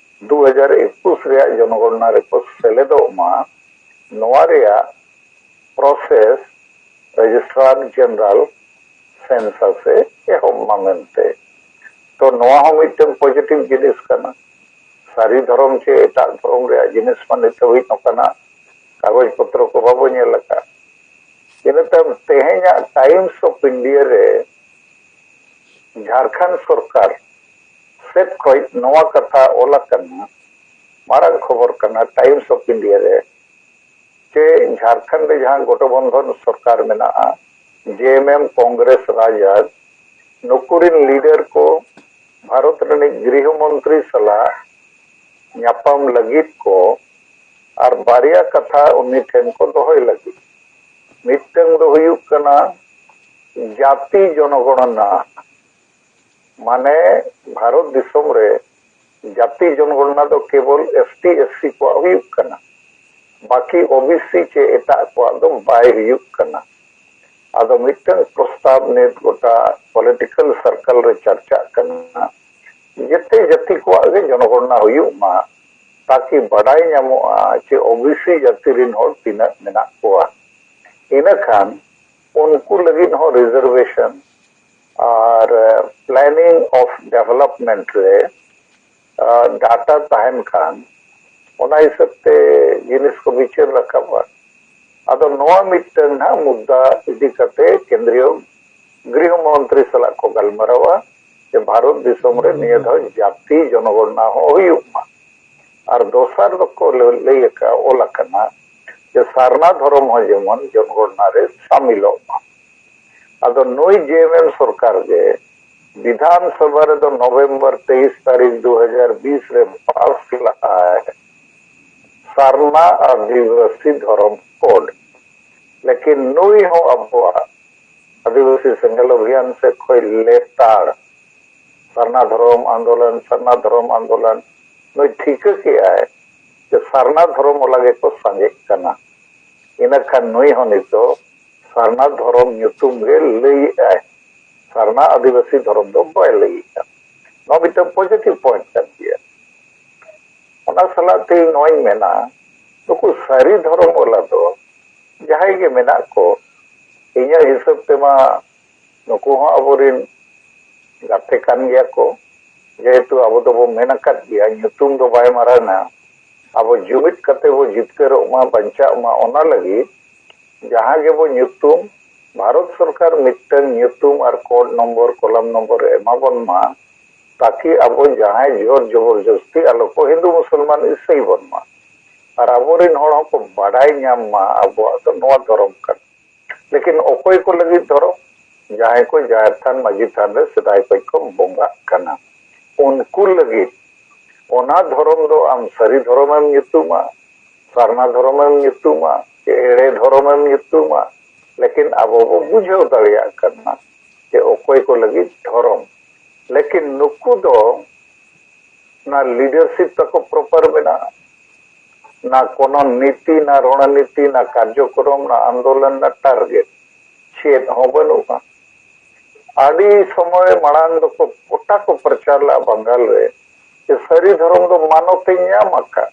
ᱫᱩ ᱦᱟᱡᱟᱨ ᱮᱠᱩᱥ ᱨᱮᱭᱟᱜ ᱡᱚᱱᱚᱜᱚᱬᱱᱟ ᱨᱮᱠᱚ ᱥᱮᱞᱮᱫᱚᱜ ᱢᱟ, ᱱᱚᱣᱟ ᱨᱮᱭᱟᱜ process Registrar General Census ᱮ ᱮᱦᱚᱵ ᱢᱟ ᱢᱮᱱᱛᱮ᱾ ᱛᱚ ᱱᱚᱣᱟ ᱦᱚᱸ ᱢᱤᱫᱴᱟᱝ positive ᱡᱤᱱᱤᱥ ᱠᱟᱱᱟ᱾ ᱥᱟᱹᱨᱤ ᱫᱷᱚᱨᱚᱢ ᱪᱮ ᱮᱴᱟᱜ ᱫᱷᱚᱨᱚᱢ ᱨᱮᱭᱟᱜ ᱡᱤᱱᱤᱥ ᱢᱟ ᱱᱤᱛ ᱦᱟᱹᱵᱤᱡ ᱱᱚᱝᱠᱟᱱᱟᱜ ᱠᱟᱜᱚᱡᱽ ᱯᱚᱛᱨᱚ ᱠᱚ ᱵᱟᱵᱚ ᱧᱮᱞ ᱟᱠᱟᱫ᱾ ᱤᱱᱟᱹ ᱛᱟᱭᱚᱢ ᱛᱮᱦᱮᱧᱟᱜ Times of India ᱨᱮ ᱡᱷᱟᱲᱠᱷᱚᱸᱰ ᱥᱚᱨᱠᱟᱨ ᱥᱮᱫ ᱠᱷᱚᱱ ᱱᱚᱣᱟ ᱠᱟᱛᱷᱟ ᱚᱞ ᱟᱠᱟᱱᱟ, ᱢᱟᱨᱟᱝ ᱠᱷᱚᱵᱚᱨ ᱠᱟᱱᱟ Times of India ᱨᱮ, ᱪᱮ ᱡᱷᱟᱲᱠᱷᱚᱸᱰ ᱨᱮ ᱡᱟᱦᱟᱸ ᱜᱚᱴᱷᱚᱵᱚᱱᱫᱷᱚᱱ ᱥᱚᱨᱠᱟᱨ ᱢᱮᱱᱟᱜᱼᱟ, ᱡᱮ ᱮᱢ ᱮᱢ, ᱠᱚᱝᱜᱨᱮᱥ, ᱨᱟᱡᱟᱫ, ᱱᱩᱠᱩ ᱨᱤᱱ ᱞᱤᱰᱟᱨ ᱠᱚ ᱵᱷᱟᱨᱚᱛ ᱨᱤᱱᱤᱡ ᱜᱨᱤᱦᱚ ᱢᱚᱱᱛᱨᱤ ᱥᱟᱞᱟᱜ ᱧᱟᱯᱟᱢ ᱞᱟᱹᱜᱤᱫ ᱠᱚ ᱟᱨ ᱵᱟᱨᱭᱟ ᱠᱟᱛᱷᱟ ᱩᱱᱤ ᱴᱷᱮᱱ ᱠᱚ ᱫᱚᱦᱚᱭ ᱞᱟᱹᱜᱤᱫ᱾ ᱢᱤᱫᱴᱟᱝ ᱫᱚ ᱦᱩᱭᱩᱜ ᱠᱟᱱᱟ ᱡᱟᱹᱛᱤ ᱡᱚᱱᱚᱜᱚᱬᱱᱟ, ᱢᱟᱱᱮ ᱵᱷᱟᱨᱚᱛ ᱫᱤᱥᱚᱢ ᱨᱮ ᱡᱟᱹᱛᱤ ᱡᱚᱱᱚᱜᱚᱬᱱᱟ ᱫᱚ ᱠᱮᱵᱚᱞ ᱮᱥ ᱴᱤ ᱮᱥ ᱥᱤ ᱠᱚᱣᱟᱜ ᱦᱩᱭᱩᱜ ᱠᱟᱱᱟ, ᱵᱟᱹᱠᱤ ᱳ ᱵᱤ ᱥᱤ ᱪᱮ ᱮᱴᱟᱜ ᱠᱚᱣᱟᱜ ᱫᱚ ᱵᱟᱭ ᱦᱩᱭᱩᱜ ᱠᱟᱱᱟ᱾ ᱟᱫᱚ ᱢᱤᱫᱴᱟᱝ ᱯᱨᱚᱥᱛᱟᱵ ᱱᱤᱛ ᱜᱚᱴᱟ political circle ᱨᱮ ᱪᱟᱨᱪᱟᱜ ᱠᱟᱱᱟ, ᱡᱮᱛᱮ ᱡᱟᱹᱛᱤ ᱠᱚᱣᱟᱜ ᱜᱮ ᱡᱚᱱᱚᱜᱚᱬᱱᱟ ᱦᱩᱭᱩᱜ ᱢᱟ, ᱛᱟᱠᱤ ᱵᱟᱰᱟᱭ ᱧᱟᱢᱚᱜᱼᱟ ᱪᱮ ᱳ ᱵᱤ ᱥᱤ ᱡᱟᱹᱛᱤ ᱨᱤᱱ ᱦᱚᱲ ᱛᱤᱱᱟᱹᱜ ᱢᱮᱱᱟᱜ ᱠᱚᱣᱟ᱾ ᱤᱱᱟᱹᱠᱷᱟᱱ ᱩᱱᱠᱩ ᱞᱟᱹᱜᱤᱫ ᱦᱚᱸ reservation R planning of development ᱨᱮ, ᱟ, data ᱛᱟᱦᱮᱱ ᱠᱷᱟᱱ ᱚᱱᱟ ᱦᱤᱥᱟᱹᱵ ᱛᱮ ᱡᱤᱱᱤᱥ ᱠᱚ ᱵᱤᱪᱟᱹᱨ ᱨᱟᱠᱟᱵᱼᱟ᱾ ᱟᱫᱚ ᱱᱚᱣᱟ ᱢᱤᱫᱴᱟᱝ ᱱᱟᱦᱟᱜ ᱢᱩᱫᱽᱫᱟ ᱤᱫᱤ ᱠᱟᱛᱮ ᱠᱮᱱᱫᱨᱤᱭᱚ ᱜᱨᱤᱦᱚ ᱢᱚᱱᱛᱨᱤ ᱥᱟᱞᱟᱜ ᱠᱚ ᱜᱟᱞᱢᱟᱨᱟᱣᱟ ᱡᱮ ᱵᱷᱟᱨᱚᱛ ᱫᱤᱥᱚᱢ ᱨᱮ ᱱᱤᱭᱟᱹ ᱫᱷᱟᱣ ᱡᱟᱹᱛᱤ ᱡᱚᱱᱚᱜᱚᱬᱱᱟ ᱦᱚᱸ ᱦᱩᱭᱩᱜ ᱢᱟ᱾ ᱟᱨ ᱫᱚᱥᱟᱨ ᱫᱚᱠᱚ ᱞᱟᱹ-, ᱞᱟᱹᱭ ᱟᱠᱟᱫ, ᱚᱞ ᱟᱠᱟᱱᱟ ᱡᱮ ᱥᱟᱨᱱᱟ ᱫᱷᱚᱨᱚᱢ ᱦᱚᱸ ᱡᱮᱢᱚᱱ ᱡᱚᱱᱚᱜᱚᱬᱱᱟ ᱨᱮ ᱥᱟᱢᱤᱞᱚᱜ ᱢᱟ᱾ ᱟᱫᱚ ᱱᱩᱭ ᱡᱮ ᱮᱢ ᱮᱢ ᱥᱚᱨᱠᱟᱨ ᱜᱮ ᱵᱤᱫᱷᱟᱱ ᱥᱚᱵᱷᱟ ᱨᱮᱫᱚ ᱱᱚᱵᱷᱮᱢᱵᱚᱨ ᱛᱮᱭᱤᱥ ᱛᱟᱹᱨᱤᱠᱷ ᱫᱩ ᱦᱟᱡᱟᱨ ᱵᱤᱥ ᱨᱮ ᱯᱟᱥ ᱞᱟᱜᱼᱟᱭ ᱥᱟᱨᱱᱟ ᱟᱹᱫᱤᱵᱟᱹᱥᱤ ᱫᱷᱚᱨᱚᱢ ᱠᱳᱰ᱾ ᱞᱮᱠᱤᱱ ᱱᱩᱭ ᱦᱚᱸ ᱟᱵᱚᱣᱟᱜ ᱟᱹᱫᱤᱵᱟᱹᱥᱤ ᱥᱮᱸᱜᱮᱞ ᱚᱵᱷᱤᱭᱟᱱ ᱥᱮᱫ ᱠᱷᱚᱱ ᱞᱮᱛᱟᱲ ᱥᱟᱨᱱᱟ ᱫᱷᱚᱨᱚᱢ ᱟᱱᱫᱳᱞᱚᱱ, ᱥᱟᱨᱱᱟ ᱫᱷᱚᱨᱚᱢ ᱟᱱᱫᱳᱞᱚᱱ, ᱱᱩᱭ ᱴᱷᱤᱠᱟᱹ ᱠᱮᱜᱼᱟᱭ ᱡᱮ ᱥᱟᱨᱱᱟ ᱫᱷᱚᱨᱚᱢ ᱚᱞᱟ ᱜᱮᱠᱚ ᱥᱟᱸᱜᱮᱜ ᱠᱟᱱᱟ᱾ ᱤᱱᱟᱹ ᱠᱷᱟᱱ ᱱᱩᱭ ᱦᱚᱸ ᱱᱤᱛᱚᱜ ᱥᱟᱨᱱᱟ ᱫᱷᱚᱨᱚᱢ ᱧᱩᱛᱩᱢ ᱜᱮ ᱞᱟᱹᱭᱮᱜᱼᱟᱭ, ᱥᱟᱨᱱᱟ ᱟᱹᱫᱤᱵᱟᱹᱥᱤ ᱫᱷᱚᱨᱚᱢ ᱫᱚ ᱵᱟᱭ ᱞᱟᱹᱭᱮᱜᱼᱟ᱾ ᱱᱚᱣᱟ ᱢᱤᱫᱴᱟᱝ positive point ᱠᱟᱱ ᱜᱮᱭᱟ᱾ ᱚᱱᱟ ᱥᱟᱞᱟᱜ ᱛᱮ ᱤᱧ ᱱᱚᱣᱟᱧ ᱢᱮᱱᱟ, ᱱᱩᱠᱩ ᱥᱟᱹᱨᱤ ᱫᱷᱚᱨᱚᱢ ᱚᱞᱟ ᱫᱚ ᱡᱟᱦᱟᱸᱭ ᱜᱮ ᱢᱮᱱᱟᱜ ᱠᱚ, ᱤᱧᱟᱹᱜ ᱦᱤᱥᱟᱹᱵ ᱛᱮᱢᱟ ᱱᱩᱠᱩ ᱦᱚᱸ ᱟᱵᱚᱨᱮᱱ ᱜᱟᱛᱮ ᱠᱟᱱ ᱜᱮᱭᱟ ᱠᱚ, ᱡᱮᱦᱮᱛᱩ ᱟᱵᱚ ᱫᱚᱵᱚ ᱢᱮᱱ ᱟᱠᱟᱫ ᱜᱮᱭᱟ, ᱧᱩᱛᱩᱢ ᱫᱚ ᱵᱟᱭ ᱢᱟᱨᱟᱝᱟ, ᱟᱵᱚ ᱡᱩᱢᱤᱫ ᱠᱟᱛᱮ ᱵᱚ ᱡᱤᱛᱠᱟᱹᱨᱚᱜ ᱢᱟ, ᱵᱟᱧᱪᱟᱜ ᱢᱟ, ᱚᱱᱟ ᱞᱟᱹᱜᱤᱫ ᱡᱟᱦᱟᱸ ᱜᱮᱵᱚ ᱧᱩᱛᱩᱢ, ᱵᱷᱟᱨᱚᱛ ᱥᱚᱨᱠᱟᱨ ᱢᱤᱫᱴᱟᱝ ᱧᱩᱛᱩᱢ ᱟᱨ ᱠᱳᱰ ᱱᱚᱢᱵᱚᱨ, ᱠᱚᱞᱚᱢ ᱱᱚᱢᱵᱚᱨ ᱮ ᱮᱢᱟ ᱵᱚᱱ ᱢᱟ, ᱛᱟᱠᱤ ᱟᱵᱚ ᱡᱟᱦᱟᱸᱭ ᱡᱳᱨ ᱡᱚᱵᱚᱨᱡᱚᱥᱛᱤ ᱟᱞᱚ ᱠᱚ ᱦᱤᱱᱫᱩ ᱢᱩᱥᱚᱞᱢᱟᱱ ᱤᱥᱟᱹᱭ ᱵᱚᱱ ᱢᱟ, ᱟᱨ ᱟᱵᱚᱨᱮᱱ ᱦᱚᱲ ᱦᱚᱸᱠᱚ ᱵᱟᱰᱟᱭ ᱧᱟᱢ ᱢᱟ ᱟᱵᱚᱣᱟᱜ ᱫᱚ ᱱᱚᱣᱟ ᱫᱷᱚᱨᱚᱢ ᱠᱟᱱᱟ᱾ ᱞᱮᱠᱤᱱ ᱚᱠᱚᱭ ᱠᱚ ᱞᱟᱹᱜᱤᱫ ᱫᱷᱚᱨᱚᱢ? ᱡᱟᱦᱟᱸᱭ ᱠᱚ ᱡᱟᱦᱮᱨ ᱛᱷᱟᱱ, ᱢᱟᱹᱡᱷᱤ ᱛᱷᱟᱱ ᱨᱮ ᱥᱮᱫᱟᱭ ᱠᱷᱚᱱ ᱠᱚ ᱵᱚᱸᱜᱟᱜ ᱠᱟᱱᱟ, ᱩᱱᱠᱩ ᱞᱟᱹᱜᱤᱫ ᱚᱱᱟ ᱫᱷᱚᱨᱚᱢ ᱫᱚ ᱟᱢ ᱥᱟᱹᱨᱤ ᱫᱷᱚᱨᱚᱢᱮᱢ ᱧᱩᱛᱩᱢᱟ, ᱥᱟᱨᱱᱟ ᱫᱷᱚᱨᱚᱢᱮᱢ ᱧᱩᱛᱩᱢᱟ, ᱪᱮ ᱮᱲᱮ ᱫᱷᱚᱨᱚᱢᱮᱢ ᱧᱩᱛᱩᱢᱟ, ᱞᱮᱠᱤᱱ ᱟᱵᱚ ᱵᱚ ᱵᱩᱡᱷᱟᱹᱣ ᱫᱟᱲᱮᱭᱟᱜ ᱠᱟᱱᱟ ᱡᱮ ᱚᱠᱚᱭ ᱠᱚ ᱞᱟᱹᱜᱤᱫ ᱫᱷᱚᱨᱚᱢ᱾ ᱞᱮᱠᱤᱱ ᱱᱩᱠᱩ ᱫᱚ ᱚᱱᱟ leadership ᱛᱟᱠᱚ proper ᱢᱮᱱᱟᱜᱼᱟ, ᱱᱟ ᱠᱳᱱᱳ ᱱᱤᱛᱤ, ᱱᱟ ᱨᱚᱬᱱᱤᱛᱤ, ᱱᱟ ᱠᱟᱨᱡᱚᱠᱨᱚᱢ, ᱱᱟ ᱟᱱᱫᱳᱞᱚᱱ, ᱱᱟ target, ᱪᱮᱫ ᱦᱚᱸ ᱵᱟᱹᱱᱩᱜᱼᱟ᱾ ᱟᱹᱰᱤ ᱥᱚᱢᱚᱭ ᱢᱟᱲᱟᱝ ᱫᱚᱠᱚ ᱜᱚᱴᱟ ᱠᱚ ᱯᱨᱚᱪᱟᱨ ᱞᱮᱫᱼᱟ ᱵᱟᱝᱜᱟᱞ ᱨᱮ ᱡᱮ ᱥᱟᱹᱨᱤ ᱫᱷᱚᱨᱚᱢ ᱫᱚ ᱢᱟᱱᱚᱛ ᱮ ᱧᱟᱢ ᱟᱠᱟᱫ,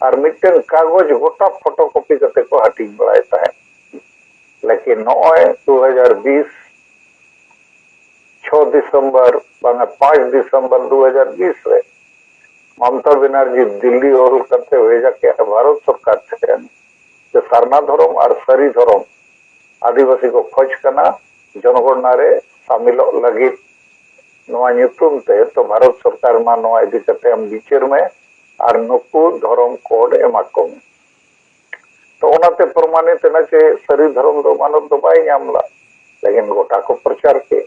ᱟᱨ ᱢᱤᱫᱴᱟᱝ ᱠᱟᱜᱚᱡᱽ ᱜᱚᱴᱟ photocopy ᱠᱟᱛᱮ ᱠᱚ ᱦᱟᱹᱴᱤᱧ ᱵᱟᱲᱟᱭ ᱛᱟᱦᱮᱸᱫ᱾ ᱞᱮᱠᱤᱱ ᱱᱚᱜᱼᱚᱭ ᱫᱩ ᱦᱟᱡᱟᱨ ᱵᱤᱥ ᱪᱷᱚ ᱰᱤᱥᱮᱢᱵᱚᱨ, ᱵᱟᱝᱟ, ᱯᱟᱸᱪ ᱰᱤᱥᱮᱢᱵᱚᱨ ᱫᱩ ᱦᱟᱡᱟᱨ ᱵᱤᱥ ᱨᱮ ᱢᱚᱢᱚᱛᱟ ᱵᱮᱱᱟᱨᱡᱤ ᱫᱤᱞᱞᱤ ᱚᱞ ᱠᱟᱛᱮ ᱵᱷᱮᱡᱟ ᱠᱮᱫᱼᱟ ᱵᱷᱟᱨᱚᱛ ᱥᱚᱨᱠᱟᱨ ᱴᱷᱮᱱ ᱡᱮ ᱥᱟᱨᱱᱟ ᱫᱷᱚᱨᱚᱢ ᱟᱨ ᱥᱟᱹᱨᱤ ᱫᱷᱚᱨᱚᱢ ᱟᱹᱫᱤᱵᱟᱹᱥᱤ ᱠᱚ ᱠᱷᱚᱡᱽ ᱠᱟᱱᱟ ᱡᱚᱱᱚᱜᱚᱬᱱᱟ ᱨᱮ ᱥᱟᱢᱤᱞᱚᱜ ᱞᱟᱹᱜᱤᱫ᱾ ᱱᱚᱣᱟ ᱧᱩᱛᱩᱢ ᱛᱮ ᱛᱚ ᱵᱷᱟᱨᱚᱛ ᱥᱚᱨᱠᱟᱨ ᱢᱟ ᱱᱚᱣᱟ ᱤᱫᱤ ᱠᱟᱛᱮ ᱟᱢ ᱵᱤᱪᱟᱹᱨ ᱢᱮ ᱟᱨ ᱱᱩᱠᱩ ᱫᱷᱚᱨᱚᱢ ᱠᱳᱰ ᱮᱢᱟ ᱠᱚᱢ᱾ ᱛᱚ ᱚᱱᱟᱛᱮ ᱯᱨᱚᱢᱟᱱᱤᱛ ᱮᱱᱟ ᱡᱮ ᱥᱟᱹᱨᱤ ᱫᱷᱚᱨᱚᱢ ᱫᱚ ᱢᱟᱱᱚᱛ ᱫᱚ ᱵᱟᱭ ᱧᱟᱢ ᱞᱮᱫ, ᱞᱮᱠᱤᱱ ᱜᱚᱴᱟ ᱠᱚ ᱯᱨᱚᱪᱟᱨ ᱠᱮᱫ᱾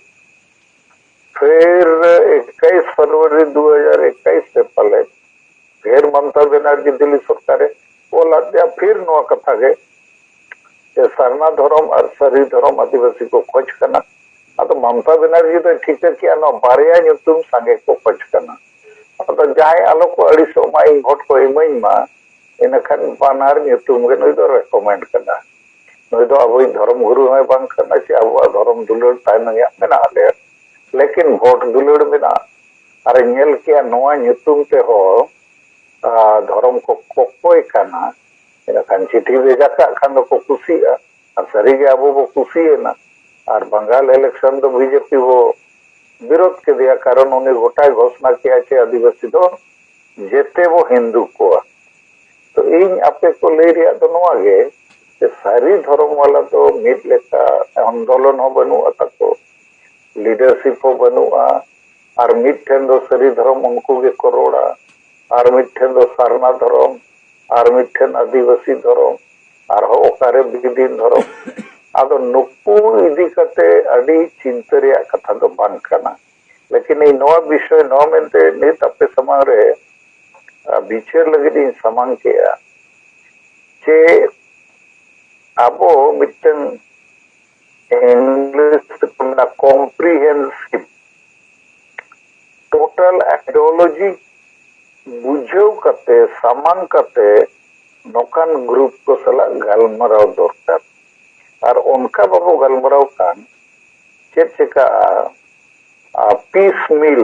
ᱯᱷᱤᱨ ᱮᱠᱟᱭᱤᱥ ᱯᱷᱮᱵᱽᱨᱩᱣᱟᱨᱤ ᱫᱩ ᱦᱟᱡᱟᱨ ᱮᱠᱟᱭᱤᱥ ᱨᱮ ᱯᱟᱞᱮ ᱯᱷᱤᱨ ᱢᱚᱢᱚᱛᱟ ᱵᱮᱱᱟᱨᱡᱤ ᱫᱤᱞᱞᱤ ᱥᱚᱨᱠᱟᱨᱮ ᱚᱞ ᱟᱫᱮᱭᱟ ᱯᱷᱤᱨ ᱱᱚᱣᱟ ᱠᱟᱛᱷᱟ ᱜᱮ ᱡᱮ ᱥᱟᱨᱱᱟ ᱫᱷᱚᱨᱚᱢ ᱟᱨ ᱥᱟᱹᱨᱤ ᱫᱷᱚᱨᱚᱢ ᱟᱹᱫᱤᱵᱟᱹᱥᱤ ᱠᱚ ᱠᱷᱚᱡᱽ ᱠᱟᱱᱟ᱾ ᱟᱫᱚ ᱢᱚᱢᱚᱛᱟ ᱵᱮᱱᱟᱨᱡᱤ ᱫᱚᱭ ᱴᱷᱤᱠᱟᱹ ᱠᱮᱜᱼᱟ, ᱱᱚᱣᱟ ᱵᱟᱨᱭᱟ ᱧᱩᱛᱩᱢ ᱥᱟᱸᱜᱮ ᱠᱚ ᱠᱷᱚᱡᱽ ᱠᱟᱱᱟ᱾ ᱟᱫᱚ ᱡᱟᱦᱟᱸᱭ ᱟᱞᱚ ᱠᱚ ᱟᱹᱲᱤᱥᱚᱜ ᱢᱟ, ᱤᱧ ᱵᱷᱳᱴ ᱠᱚ ᱤᱢᱟᱹᱧ ᱢᱟ, ᱤᱱᱟᱹᱠᱷᱟᱱ ᱵᱟᱱᱟᱨ ᱧᱩᱛᱩᱢ ᱜᱮ ᱱᱩᱭ ᱫᱚ ᱨᱮᱠᱚᱢᱮᱱᱰ ᱠᱟᱫᱟ᱾ ᱱᱩᱭ ᱫᱚ ᱟᱵᱚᱭᱤᱡ ᱫᱷᱚᱨᱚᱢ ᱜᱩᱨᱩ ᱦᱚᱸᱭ ᱵᱟᱝ ᱠᱟᱱᱟ, ᱪᱮ ᱟᱵᱚᱣᱟᱜ ᱫᱷᱚᱨᱚᱢ ᱫᱩᱞᱟᱹᱲ ᱛᱟᱭᱱᱚᱢ ᱨᱮᱭᱟᱜ ᱢᱮᱱᱟᱜ ᱞᱮᱭᱟ, ᱞᱮᱠᱤᱱ ᱵᱷᱳᱴ ᱫᱩᱞᱟᱹᱲ ᱢᱮᱱᱟᱜᱼᱟ᱾ ᱟᱨᱮ ᱧᱮᱞ ᱠᱮᱜᱼᱟ, ᱱᱚᱣᱟ ᱧᱩᱛᱩᱢ ᱛᱮ ᱦᱚᱲ ᱟᱨ ᱫᱷᱚᱨᱚᱢ ᱠᱚ ᱠᱚᱠᱚᱭ ᱠᱟᱱᱟ, ᱤᱱᱟᱹᱠᱷᱟᱱ ᱪᱤᱴᱷᱤ ᱵᱷᱮᱡᱟ ᱠᱟᱜ ᱠᱷᱟᱱ ᱫᱚᱠᱚ ᱠᱩᱥᱤᱜᱼᱟ᱾ ᱟᱨ ᱥᱟᱹᱨᱤᱜᱮ ᱟᱵᱚ ᱵᱚ ᱠᱩᱥᱤᱭᱮᱱᱟ᱾ ᱟᱨ ᱵᱟᱝᱜᱟᱞ ᱤᱞᱮᱠᱥᱚᱱ ᱫᱚ ᱵᱤᱡᱮᱯᱤ ᱵᱚ ᱵᱤᱨᱳᱫ ᱠᱮᱫᱮᱭᱟ, ᱠᱟᱨᱚᱱ ᱩᱱᱤ ᱜᱚᱴᱟᱭ ᱜᱷᱳᱥᱱᱟ ᱠᱮᱜᱼᱟ ᱪᱮ ᱟᱹᱫᱤᱵᱟᱹᱥᱤ ᱫᱚ ᱡᱮᱛᱮ ᱵᱚ ᱦᱤᱱᱫᱩ ᱠᱚᱣᱟ᱾ ᱛᱚ ᱤᱧ ᱟᱯᱮ ᱠᱚ ᱞᱟᱹᱭ ᱨᱮᱭᱟᱜ ᱫᱚ ᱱᱚᱣᱟ ᱜᱮ, ᱡᱮ ᱥᱟᱹᱨᱤ ᱫᱷᱚᱨᱚᱢ ᱣᱟᱞᱟ ᱫᱚ ᱢᱤᱫ ᱞᱮᱠᱟ ᱟᱱᱫᱳᱞᱚᱱ ᱦᱚᱸ ᱵᱟᱹᱱᱩᱜᱼᱟ ᱛᱟᱠᱚ, ᱞᱤᱰᱟᱨᱥᱤᱯ ᱦᱚᱸ ᱵᱟᱹᱱᱩᱜᱼᱟ, ᱟᱨ ᱢᱤᱫ ᱴᱷᱮᱱ ᱫᱚ ᱥᱟᱹᱨᱤ ᱫᱷᱚᱨᱚᱢ ᱩᱱᱠᱩ ᱜᱮᱠᱚ ᱨᱚᱲᱟ, ᱟᱨ ᱢᱤᱫ ᱴᱷᱮᱱ ᱫᱚ ᱥᱟᱨᱱᱟ ᱫᱷᱚᱨᱚᱢ, ᱟᱨ ᱢᱤᱫ ᱴᱷᱮᱱ ᱟᱹᱫᱤᱵᱟᱹᱥᱤ ᱫᱷᱚᱨᱚᱢ, ᱟᱨᱦᱚᱸ ᱚᱠᱟᱨᱮ ᱵᱤᱫᱤᱱ ᱫᱷᱚᱨᱚᱢ᱾ ᱟᱫᱚ ᱱᱩᱠᱩ ᱤᱫᱤ ᱠᱟᱛᱮ ᱟᱹᱰᱤ ᱪᱤᱱᱛᱟᱹ ᱨᱮᱭᱟᱜ ᱠᱟᱛᱷᱟ ᱫᱚ ᱵᱟᱝ ᱠᱟᱱᱟ᱾ ᱞᱮᱠᱤᱱ ᱤᱧ ᱱᱚᱣᱟ ᱵᱤᱥᱚᱭ, ᱱᱚᱣᱟ ᱢᱮᱱᱛᱮ ᱱᱤᱛ ᱟᱯᱮ ᱥᱟᱢᱟᱝ ᱨᱮ, ᱟ, ᱵᱤᱪᱟᱹᱨ ᱞᱟᱹᱜᱤᱫ ᱤᱧ ᱥᱟᱢᱟᱝ ᱠᱮᱜᱼᱟ, ᱪᱮ ᱟᱵᱚ ᱢᱤᱫᱴᱟᱝ, ᱤᱝᱞᱤᱥ ᱛᱮᱠᱚ ᱢᱮᱱᱟ, ᱠᱚᱢᱯᱨᱤᱦᱮᱱᱥᱤᱵᱷ ᱴᱳᱴᱟᱞ ᱟᱭᱰᱤᱭᱳᱞᱚᱡᱤ ᱵᱩᱡᱷᱟᱹᱣ ᱠᱟᱛᱮ, ᱥᱟᱢᱟᱝ ᱠᱟᱛᱮ ᱱᱚᱝᱠᱟᱱ ᱜᱨᱩᱯ ᱠᱚ ᱥᱟᱞᱟᱜ ᱜᱟᱞᱢᱟᱨᱟᱣ ᱫᱚᱨᱠᱟᱨ᱾ ᱟᱨ ᱚᱱᱠᱟ ᱵᱟᱵᱚ ᱜᱟᱞᱢᱟᱨᱟᱣ ᱠᱷᱟᱱ ᱪᱮᱫ ᱪᱤᱠᱟᱹᱜᱼᱟ? ᱯᱤᱥ ᱢᱤᱞ,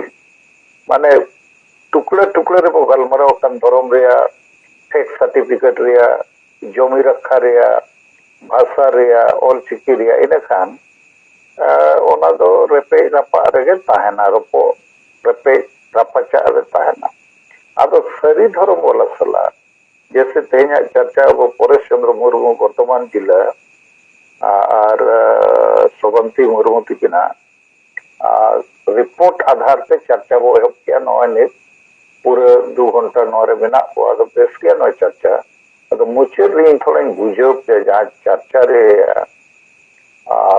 ᱢᱟᱱᱮ ᱴᱩᱠᱲᱟᱹ ᱴᱩᱠᱲᱟᱹ ᱨᱮᱵᱚ ᱜᱟᱞᱢᱟᱨᱟᱣ ᱠᱷᱟᱱ, ᱫᱷᱚᱨᱚᱢ ᱨᱮᱭᱟᱜ, ᱯᱷᱮᱠ ᱥᱟᱨᱴᱤᱯᱷᱤᱠᱮᱴ ᱨᱮᱭᱟᱜ, ᱡᱚᱢᱤ ᱨᱟᱠᱷᱟ ᱨᱮᱭᱟᱜ, ᱵᱷᱟᱥᱟ ᱨᱮᱭᱟᱜ, ᱚᱞᱪᱤᱠᱤ ᱨᱮᱭᱟᱜ, ᱤᱱᱟᱹᱠᱷᱟᱱ ᱚᱱᱟ ᱫᱚ ᱨᱮᱯᱮᱡ ᱨᱟᱯᱟᱜ ᱨᱮᱜᱮ ᱛᱟᱦᱮᱱᱟ, ᱨᱚᱯᱚᱜ ᱨᱮᱯᱮᱡ ᱨᱟᱯᱟᱪᱟᱜ ᱨᱮ ᱛᱟᱦᱮᱱᱟ᱾ ᱟᱫᱚ ᱥᱟᱹᱨᱤ ᱫᱷᱚᱨᱚᱢ ᱣᱟᱞᱟ ᱥᱟᱞᱟᱜ, ᱡᱮᱥᱮ ᱛᱮᱦᱮᱧᱟᱜ ᱪᱟᱨᱪᱟ ᱟᱵᱚ ᱯᱚᱨᱮᱥ ᱪᱚᱱᱫᱨᱚ ᱢᱩᱨᱢᱩ ᱵᱚᱨᱫᱷᱚᱢᱟᱱ ᱡᱤᱞᱟ ᱟᱨ ᱥᱚᱵᱟᱱᱛᱤ ᱢᱩᱨᱢᱩ ᱛᱤᱠᱤᱱᱟᱜ ᱨᱤᱯᱳᱨᱴ ᱟᱫᱷᱟᱨ ᱛᱮ ᱪᱟᱨᱪᱟ ᱵᱚ ᱮᱦᱚᱵ ᱠᱮᱜᱼᱟ᱾ ᱱᱚᱜᱼᱚᱭ ᱱᱤᱛ ᱯᱩᱨᱟᱹ ᱫᱩ ᱜᱷᱚᱱᱴᱟ ᱱᱚᱣᱟ ᱨᱮ ᱢᱮᱱᱟᱜ ᱵᱚ, ᱟᱫᱚ ᱵᱮᱥ ᱜᱮᱭᱟ ᱱᱚᱣᱟ ᱪᱟᱨᱪᱟ᱾ ᱟᱫᱚ ᱢᱩᱪᱟᱹᱫ ᱨᱮ ᱤᱧ ᱛᱷᱚᱲᱟᱧ ᱵᱩᱡᱷᱟᱹᱣ ᱯᱮᱭᱟ, ᱡᱟᱦᱟᱸ ᱪᱟᱨᱪᱟ ᱨᱮ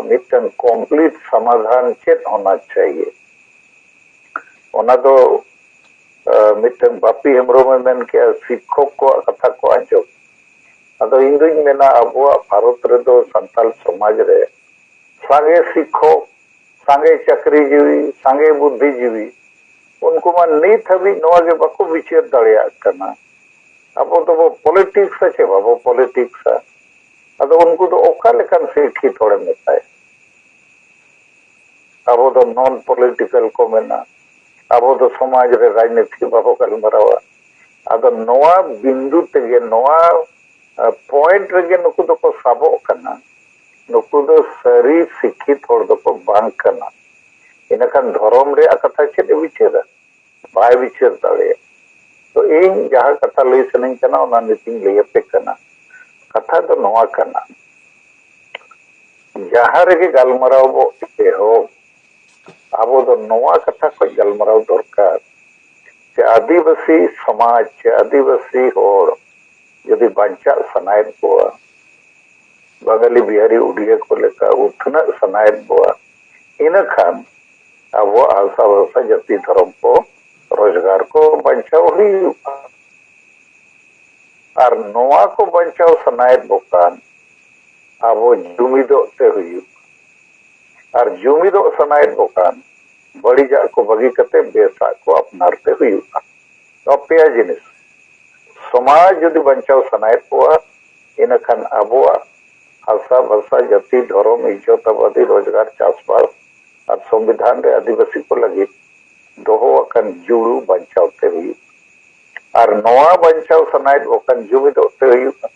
ᱢᱤᱫᱴᱟᱝ ᱠᱚᱢᱯᱞᱤᱴ ᱥᱚᱢᱟᱫᱷᱟᱱ ᱪᱮᱫ ᱦᱳᱱᱟ ᱪᱟᱦᱤᱭᱮ᱾ ᱚᱱᱟ ᱫᱚ ᱢᱤᱫᱴᱟᱝ ᱵᱟᱯᱤ ᱦᱮᱢᱵᱨᱚᱢᱮ ᱢᱮᱱ ᱠᱮᱜᱼᱟ, ᱥᱤᱠᱠᱷᱚᱠ ᱠᱚᱣᱟᱜ ᱠᱟᱛᱷᱟ ᱠᱚ ᱟᱸᱡᱚᱢ᱾ ᱟᱫᱚ ᱤᱧ ᱫᱩᱧ ᱢᱮᱱᱟ, ᱟᱵᱚᱣᱟᱜ ᱵᱷᱟᱨᱚᱛ ᱨᱮᱫᱚ ᱥᱟᱱᱛᱟᱲ ᱥᱚᱢᱟᱡᱽ ᱨᱮ ᱥᱟᱸᱜᱮ ᱥᱤᱠᱠᱷᱚᱠ, ᱥᱟᱸᱜᱮ ᱪᱟᱹᱠᱨᱤᱡᱤᱵᱤ, ᱥᱟᱸᱜᱮ ᱵᱩᱫᱽᱫᱷᱤᱡᱤᱵᱤ, ᱩᱱᱠᱩ ᱢᱟ ᱱᱤᱛ ᱦᱟᱹᱵᱤᱡ ᱱᱚᱣᱟ ᱜᱮ ᱵᱟᱠᱚ ᱵᱤᱪᱟᱹᱨ ᱫᱟᱲᱮᱭᱟᱜ ᱠᱟᱱᱟ, ᱟᱵᱚ ᱫᱚᱵᱚ ᱯᱚᱞᱤᱴᱤᱠᱥᱟ ᱪᱮ ᱵᱟᱵᱚ ᱯᱚᱞᱤᱴᱤᱠᱥᱟ? ᱟᱫᱚ ᱩᱱᱠᱩ ᱫᱚ ᱚᱠᱟ ᱞᱮᱠᱟᱱ ᱥᱤᱠᱠᱷᱤᱛ ᱦᱚᱲᱮᱢ ᱢᱮᱛᱟᱭᱟ? ᱟᱵᱚ ᱫᱚ ᱱᱚᱱ ᱯᱚᱞᱤᱴᱤᱠᱟᱞ ᱠᱚ ᱢᱮᱱᱟ, ᱟᱵᱚ ᱫᱚ ᱥᱚᱢᱟᱡᱽ ᱨᱮ ᱨᱟᱡᱽᱱᱤᱛᱤ ᱵᱟᱵᱚ ᱜᱟᱞᱢᱟᱨᱟᱣᱟ᱾ ᱟᱫᱚ ᱱᱚᱣᱟ ᱵᱤᱱᱫᱩ ᱛᱮᱜᱮ, ᱱᱚᱣᱟ ᱯᱚᱭᱮᱱᱴ ᱨᱮᱜᱮ ᱱᱩᱠᱩ ᱫᱚᱠᱚ ᱥᱟᱵᱚᱜ ᱠᱟᱱᱟ᱾ ᱱᱩᱠᱩ ᱫᱚ ᱥᱟᱹᱨᱤ ᱥᱤᱠᱠᱷᱤᱛ ᱦᱚᱲ ᱫᱚᱠᱚ ᱵᱟᱝ ᱠᱟᱱᱟ᱾ ᱤᱱᱟᱹᱠᱷᱟᱱ ᱫᱷᱚᱨᱚᱢ ᱨᱮᱭᱟᱜ ᱠᱟᱛᱷᱟ ᱪᱮᱫ ᱮ ᱵᱤᱪᱟᱹᱨᱟ? ᱵᱟᱭ ᱵᱤᱪᱟᱹᱨ ᱫᱟᱲᱮᱭᱟᱜᱼᱟ᱾ ᱛᱚ, ᱤᱧ ᱡᱟᱦᱟᱸ ᱠᱟᱛᱷᱟ ᱞᱟᱹᱭ ᱥᱟᱱᱟᱧ ᱠᱟᱱᱟ, ᱚᱱᱟ ᱱᱤᱛᱤᱧ ᱞᱟᱹᱭ ᱟᱯᱮ ᱠᱟᱱᱟ᱾ ᱠᱟᱛᱷᱟ ᱫᱚ ᱱᱚᱣᱟ ᱠᱟᱱᱟ, ᱡᱟᱦᱟᱸ ᱨᱮᱜᱮ ᱜᱟᱞᱢᱟᱨᱟᱣ ᱵᱚ ᱮᱦᱚᱵ, ᱟᱵᱚ ᱫᱚ ᱱᱚᱣᱟ ᱠᱟᱛᱷᱟ ᱠᱷᱚᱱ ᱜᱟᱞᱢᱟᱨᱟᱣ ᱫᱚᱨᱠᱟᱨ ᱡᱮ ᱟᱹᱫᱤᱵᱟᱹᱥᱤ ᱥᱚᱢᱟᱡᱽ ᱥᱮ ᱟᱹᱫᱤᱵᱟᱹᱥᱤ ᱦᱚᱲ ᱡᱩᱫᱤ ᱵᱟᱧᱪᱟᱜ ᱥᱟᱱᱟᱭᱮᱫ ᱠᱚᱣᱟ, ᱵᱟᱝᱜᱟᱞᱤ, ᱵᱤᱦᱟᱨᱤ, ᱩᱰᱤᱭᱟ ᱠᱚ ᱞᱮᱠᱟ ᱩᱛᱱᱟᱹᱜ ᱥᱟᱱᱟᱭᱮᱫ ᱵᱚᱣᱟ, ᱤᱱᱟᱹᱠᱷᱟᱱ ᱟᱵᱚᱣᱟᱜ ᱦᱟᱥᱟ ᱵᱷᱟᱥᱟ, ᱡᱟᱹᱛᱤ, ᱫᱷᱚᱨᱚᱢ ᱠᱚ, ᱨᱳᱡᱽᱜᱟᱨ ᱠᱚ ᱵᱟᱧᱪᱟᱣ ᱦᱩᱭᱩᱜᱼᱟ᱾ ᱟᱨ ᱱᱚᱣᱟ ᱠᱚ ᱵᱟᱧᱪᱟᱣ ᱥᱟᱱᱟᱭᱮᱫ ᱵᱚ ᱠᱷᱟᱱ ᱟᱵᱚ ᱡᱩᱢᱤᱫᱚᱜ ᱛᱮ ᱦᱩᱭᱩᱜᱼᱟ᱾ ᱟᱨ ᱡᱩᱢᱤᱫᱚᱜ ᱥᱟᱱᱟᱭᱮᱫ ᱵᱚ ᱠᱷᱟᱱ ᱵᱟᱹᱲᱤᱡᱟᱜ ᱠᱚ ᱵᱟᱹᱜᱤ ᱠᱟᱛᱮ ᱵᱮᱥᱟᱜ ᱠᱚ ᱟᱯᱱᱟᱨ ᱛᱮ ᱦᱩᱭᱩᱜᱼᱟ᱾ ᱱᱚᱣᱟ ᱯᱮᱭᱟ ᱡᱤᱱᱤᱥ, ᱥᱚᱢᱟᱡᱽ ᱡᱩᱫᱤ ᱵᱟᱧᱪᱟᱣ ᱥᱟᱱᱟᱭᱮᱫ ᱠᱚᱣᱟ, ᱤᱱᱟᱹᱠᱷᱟᱱ ᱟᱵᱚᱣᱟᱜ ᱦᱟᱥᱟ ᱵᱷᱟᱥᱟ, ᱡᱟᱹᱛᱤ, ᱫᱷᱚᱨᱚᱢ, ᱤᱡᱽᱡᱚᱛ ᱟᱵᱟᱫᱤ, ᱨᱳᱡᱽᱜᱟᱨ, ᱪᱟᱥᱵᱟᱥ ᱟᱨ ᱥᱚᱝᱵᱤᱫᱷᱟᱱ ᱨᱮ ᱟᱹᱫᱤᱵᱟᱹᱥᱤ ᱠᱚ ᱞᱟᱹᱜᱤᱫ ᱫᱚᱦᱚ ᱟᱠᱟᱱ ᱡᱩᱲᱩ ᱵᱟᱧᱪᱟᱣ ᱛᱮ ᱦᱩᱭᱩᱜᱼᱟ᱾ ᱟᱨ ᱱᱚᱣᱟ ᱵᱟᱧᱪᱟᱣ ᱥᱟᱱᱟᱭᱮᱫ ᱵᱚ ᱠᱷᱟᱱ ᱡᱩᱢᱤᱫᱚᱜ ᱛᱮ ᱦᱩᱭᱩᱜᱼᱟ᱾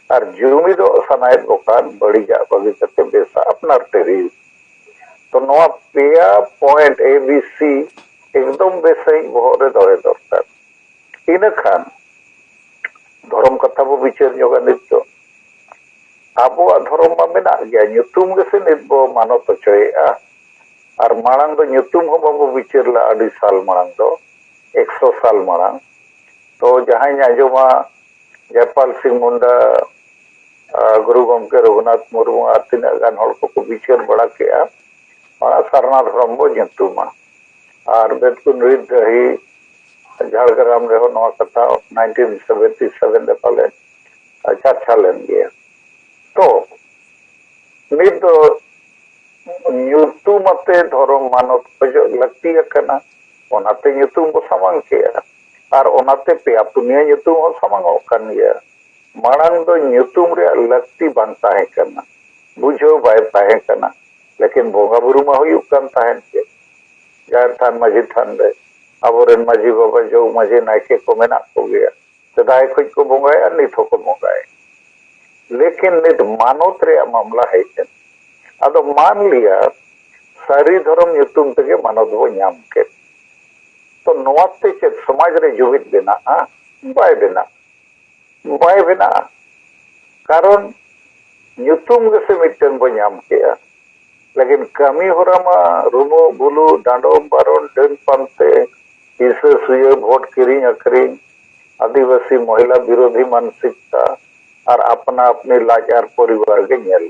ᱟᱨ ᱡᱩᱢᱤᱫᱚᱜ ᱥᱟᱱᱟᱭᱮᱫ ᱵᱚ ᱠᱷᱟᱱ ᱵᱟᱹᱲᱤᱡᱟᱜ ᱵᱟᱹᱜᱤ ᱠᱟᱛᱮ ᱵᱮᱥᱟᱜ ᱟᱯᱱᱟᱨ ᱛᱮ ᱦᱩᱭᱩᱜᱼᱟ᱾ ᱛᱚ, ᱱᱚᱣᱟ ᱯᱮᱭᱟ ᱯᱚᱭᱮᱱᱴ A B C ᱮᱠᱫᱚᱢ ᱵᱮᱥ ᱥᱟᱺᱦᱤᱡ ᱵᱚᱦᱚᱜ ᱨᱮ ᱫᱚᱦᱚᱭ ᱫᱚᱨᱠᱟᱨ᱾ ᱤᱱᱟᱹᱠᱷᱟᱱ ᱫᱷᱚᱨᱚᱢ ᱠᱟᱛᱷᱟ ᱵᱚ ᱵᱤᱪᱟᱹᱨ ᱧᱚᱜᱟ᱾ ᱱᱤᱛ ᱫᱚ ᱟᱵᱚᱣᱟᱜ ᱫᱷᱚᱨᱚᱢ ᱢᱟ ᱢᱮᱱᱟᱜ ᱜᱮᱭᱟ, ᱧᱩᱛᱩᱢ ᱜᱮᱥᱮ ᱱᱤᱛ ᱵᱚ ᱢᱟᱱᱚᱛ ᱦᱚᱪᱚᱭᱮᱫᱼᱟ᱾ ᱟᱨ ᱢᱟᱲᱟᱝ ᱫᱚ ᱧᱩᱛᱩᱢ ᱦᱚᱸ ᱵᱟᱵᱚ ᱵᱤᱪᱟᱹᱨ ᱞᱮᱫᱼᱟ, ᱟᱹᱰᱤ ᱥᱟᱞ ᱢᱟᱲᱟᱝ ᱫᱚ, ᱮᱠᱥᱚ ᱥᱟᱞ ᱢᱟᱲᱟᱝ᱾ ᱛᱚ, ᱡᱟᱦᱟᱸᱧ ᱟᱸᱡᱚᱢᱟ, ᱡᱟᱭᱯᱟᱞ ᱥᱤᱝ ᱢᱩᱱᱰᱟ, ᱟᱨ ᱜᱩᱨᱩ ᱜᱚᱢᱠᱮ ᱨᱚᱜᱷᱩᱱᱟᱛᱷ ᱢᱩᱨᱢᱩ ᱟᱨ ᱛᱤᱱᱟᱹᱜ ᱜᱟᱱ ᱦᱚᱲ ᱠᱚᱠᱚ ᱵᱤᱪᱟᱹᱨ ᱵᱟᱲᱟ ᱠᱮᱜᱼᱟ, ᱚᱱᱟ ᱥᱟᱨᱱᱟ ᱫᱷᱚᱨᱚᱢ ᱵᱚ ᱧᱩᱛᱩᱢᱟ᱾ ᱟᱨ ᱵᱮᱫᱠᱩᱱ ᱨᱤᱫ ᱰᱟᱹᱦᱤ, ᱡᱷᱟᱲᱜᱨᱟᱢ ᱨᱮᱦᱚᱸ ᱱᱚᱣᱟ ᱠᱟᱛᱷᱟ nineteen seventy seven ᱨᱮ ᱯᱟᱞᱮ ᱪᱟᱨᱪᱟ ᱞᱮᱱ ᱜᱮᱭᱟ᱾ ᱛᱚ, ᱱᱤᱛ ᱫᱚ ᱧᱩᱛᱩᱢ ᱟᱛᱮ ᱫᱷᱚᱨᱚᱢ ᱢᱟᱱᱚᱛ ᱠᱷᱚᱡᱚᱜ ᱞᱟᱹᱠᱛᱤ ᱟᱠᱟᱱᱟ᱾ ᱚᱱᱟᱛᱮ ᱧᱩᱛᱩᱢ ᱵᱚ ᱥᱟᱢᱟᱝ ᱠᱮᱜᱼᱟ᱾ ᱟᱨ ᱚᱱᱟᱛᱮ ᱯᱮᱭᱟ ᱯᱩᱱᱭᱟᱹ ᱧᱩᱛᱩᱢ ᱦᱚᱸ ᱥᱟᱢᱟᱝᱚᱜ ᱠᱟᱱ ᱜᱮᱭᱟ᱾ ᱢᱟᱲᱟᱝ ᱫᱚ ᱧᱩᱛᱩᱢ ᱨᱮᱭᱟᱜ ᱞᱟᱹᱠᱛᱤ ᱵᱟᱝ ᱛᱟᱦᱮᱸ ᱠᱟᱱᱟ, ᱵᱩᱡᱷᱟᱹᱣ ᱵᱟᱭ ᱛᱟᱦᱮᱸ ᱠᱟᱱᱟ᱾ ᱞᱮᱠᱤᱱ ᱵᱚᱸᱜᱟ ᱵᱩᱨᱩ ᱢᱟ ᱦᱩᱭᱩᱜ ᱠᱟᱱ ᱛᱟᱦᱮᱸᱫ ᱜᱮ᱾ ᱡᱟᱦᱮᱨ ᱛᱷᱟᱱ, ᱢᱟᱹᱡᱷᱤ ᱛᱷᱟᱱ ᱨᱮ ᱟᱵᱚᱨᱮᱱ ᱢᱟᱹᱡᱷᱤ ᱵᱟᱵᱟ, ᱡᱚᱜᱽ ᱢᱟᱹᱡᱷᱤ, ᱱᱟᱭᱠᱮ ᱠᱚ ᱢᱮᱱᱟᱜ ᱠᱚᱜᱮᱭᱟ᱾ ᱥᱮᱫᱟᱭ ᱠᱷᱚᱱ ᱠᱚ ᱵᱚᱸᱜᱟᱭᱟ, ᱱᱤᱛ ᱦᱚᱸᱠᱚ ᱵᱚᱸᱜᱟᱭᱟ᱾ ᱞᱮᱠᱤᱱ ᱱᱤᱛ ᱢᱟᱱᱚᱛ ᱨᱮᱭᱟᱜ ᱢᱟᱢᱞᱟ ᱦᱮᱡ ᱮᱱᱟ᱾ ᱟᱫᱚ ᱢᱟᱱ ᱞᱤᱭᱟ, ᱥᱟᱹᱨᱤ ᱫᱷᱚᱨᱚᱢ ᱧᱩᱛᱩᱢ ᱛᱮᱜᱮ ᱢᱟᱱᱚᱛ ᱵᱚ ᱧᱟᱢ ᱠᱮᱫ᱾ ᱛᱚ ᱱᱚᱣᱟ ᱛᱮ ᱪᱮᱫ ᱥᱚᱢᱟᱡᱽ ᱨᱮ ᱡᱩᱢᱤᱫ ᱵᱮᱱᱟᱜᱼᱟ? ᱵᱟᱭ ᱵᱮᱱᱟᱜᱼᱟ, ᱵᱟᱭ ᱵᱮᱱᱟᱜᱼᱟ᱾ ᱠᱟᱨᱚᱱ ᱧᱩᱛᱩᱢ ᱜᱮᱥᱮ ᱢᱤᱫᱴᱮᱱ ᱵᱚ ᱧᱟᱢ ᱠᱮᱜᱼᱟ, ᱞᱮᱠᱤᱱ ᱠᱟᱹᱢᱤ ᱦᱚᱨᱟ ᱢᱟ ᱨᱩᱢᱩᱜ ᱵᱩᱞᱩᱜ, ᱰᱟᱸᱰᱚᱢ ᱵᱟᱨᱚᱱ, ᱰᱟᱹᱱ ᱯᱟᱱᱛᱮ, ᱦᱤᱥᱟᱹ ᱥᱩᱭᱟᱹ, ᱵᱷᱳᱴ ᱠᱤᱨᱤᱧ ᱟᱹᱠᱷᱨᱤᱧ, ᱟᱹᱫᱤᱵᱟᱹᱥᱤ ᱢᱚᱦᱤᱞᱟ ᱵᱤᱨᱳᱫᱷᱤ ᱢᱟᱱᱥᱤᱠᱛᱟ ᱟᱨ ᱟᱯᱱᱟ ᱟᱯᱱᱤ ᱞᱟᱡ ᱟᱨ ᱯᱚᱨᱤᱵᱟᱨ ᱜᱮ ᱧᱮᱞ᱾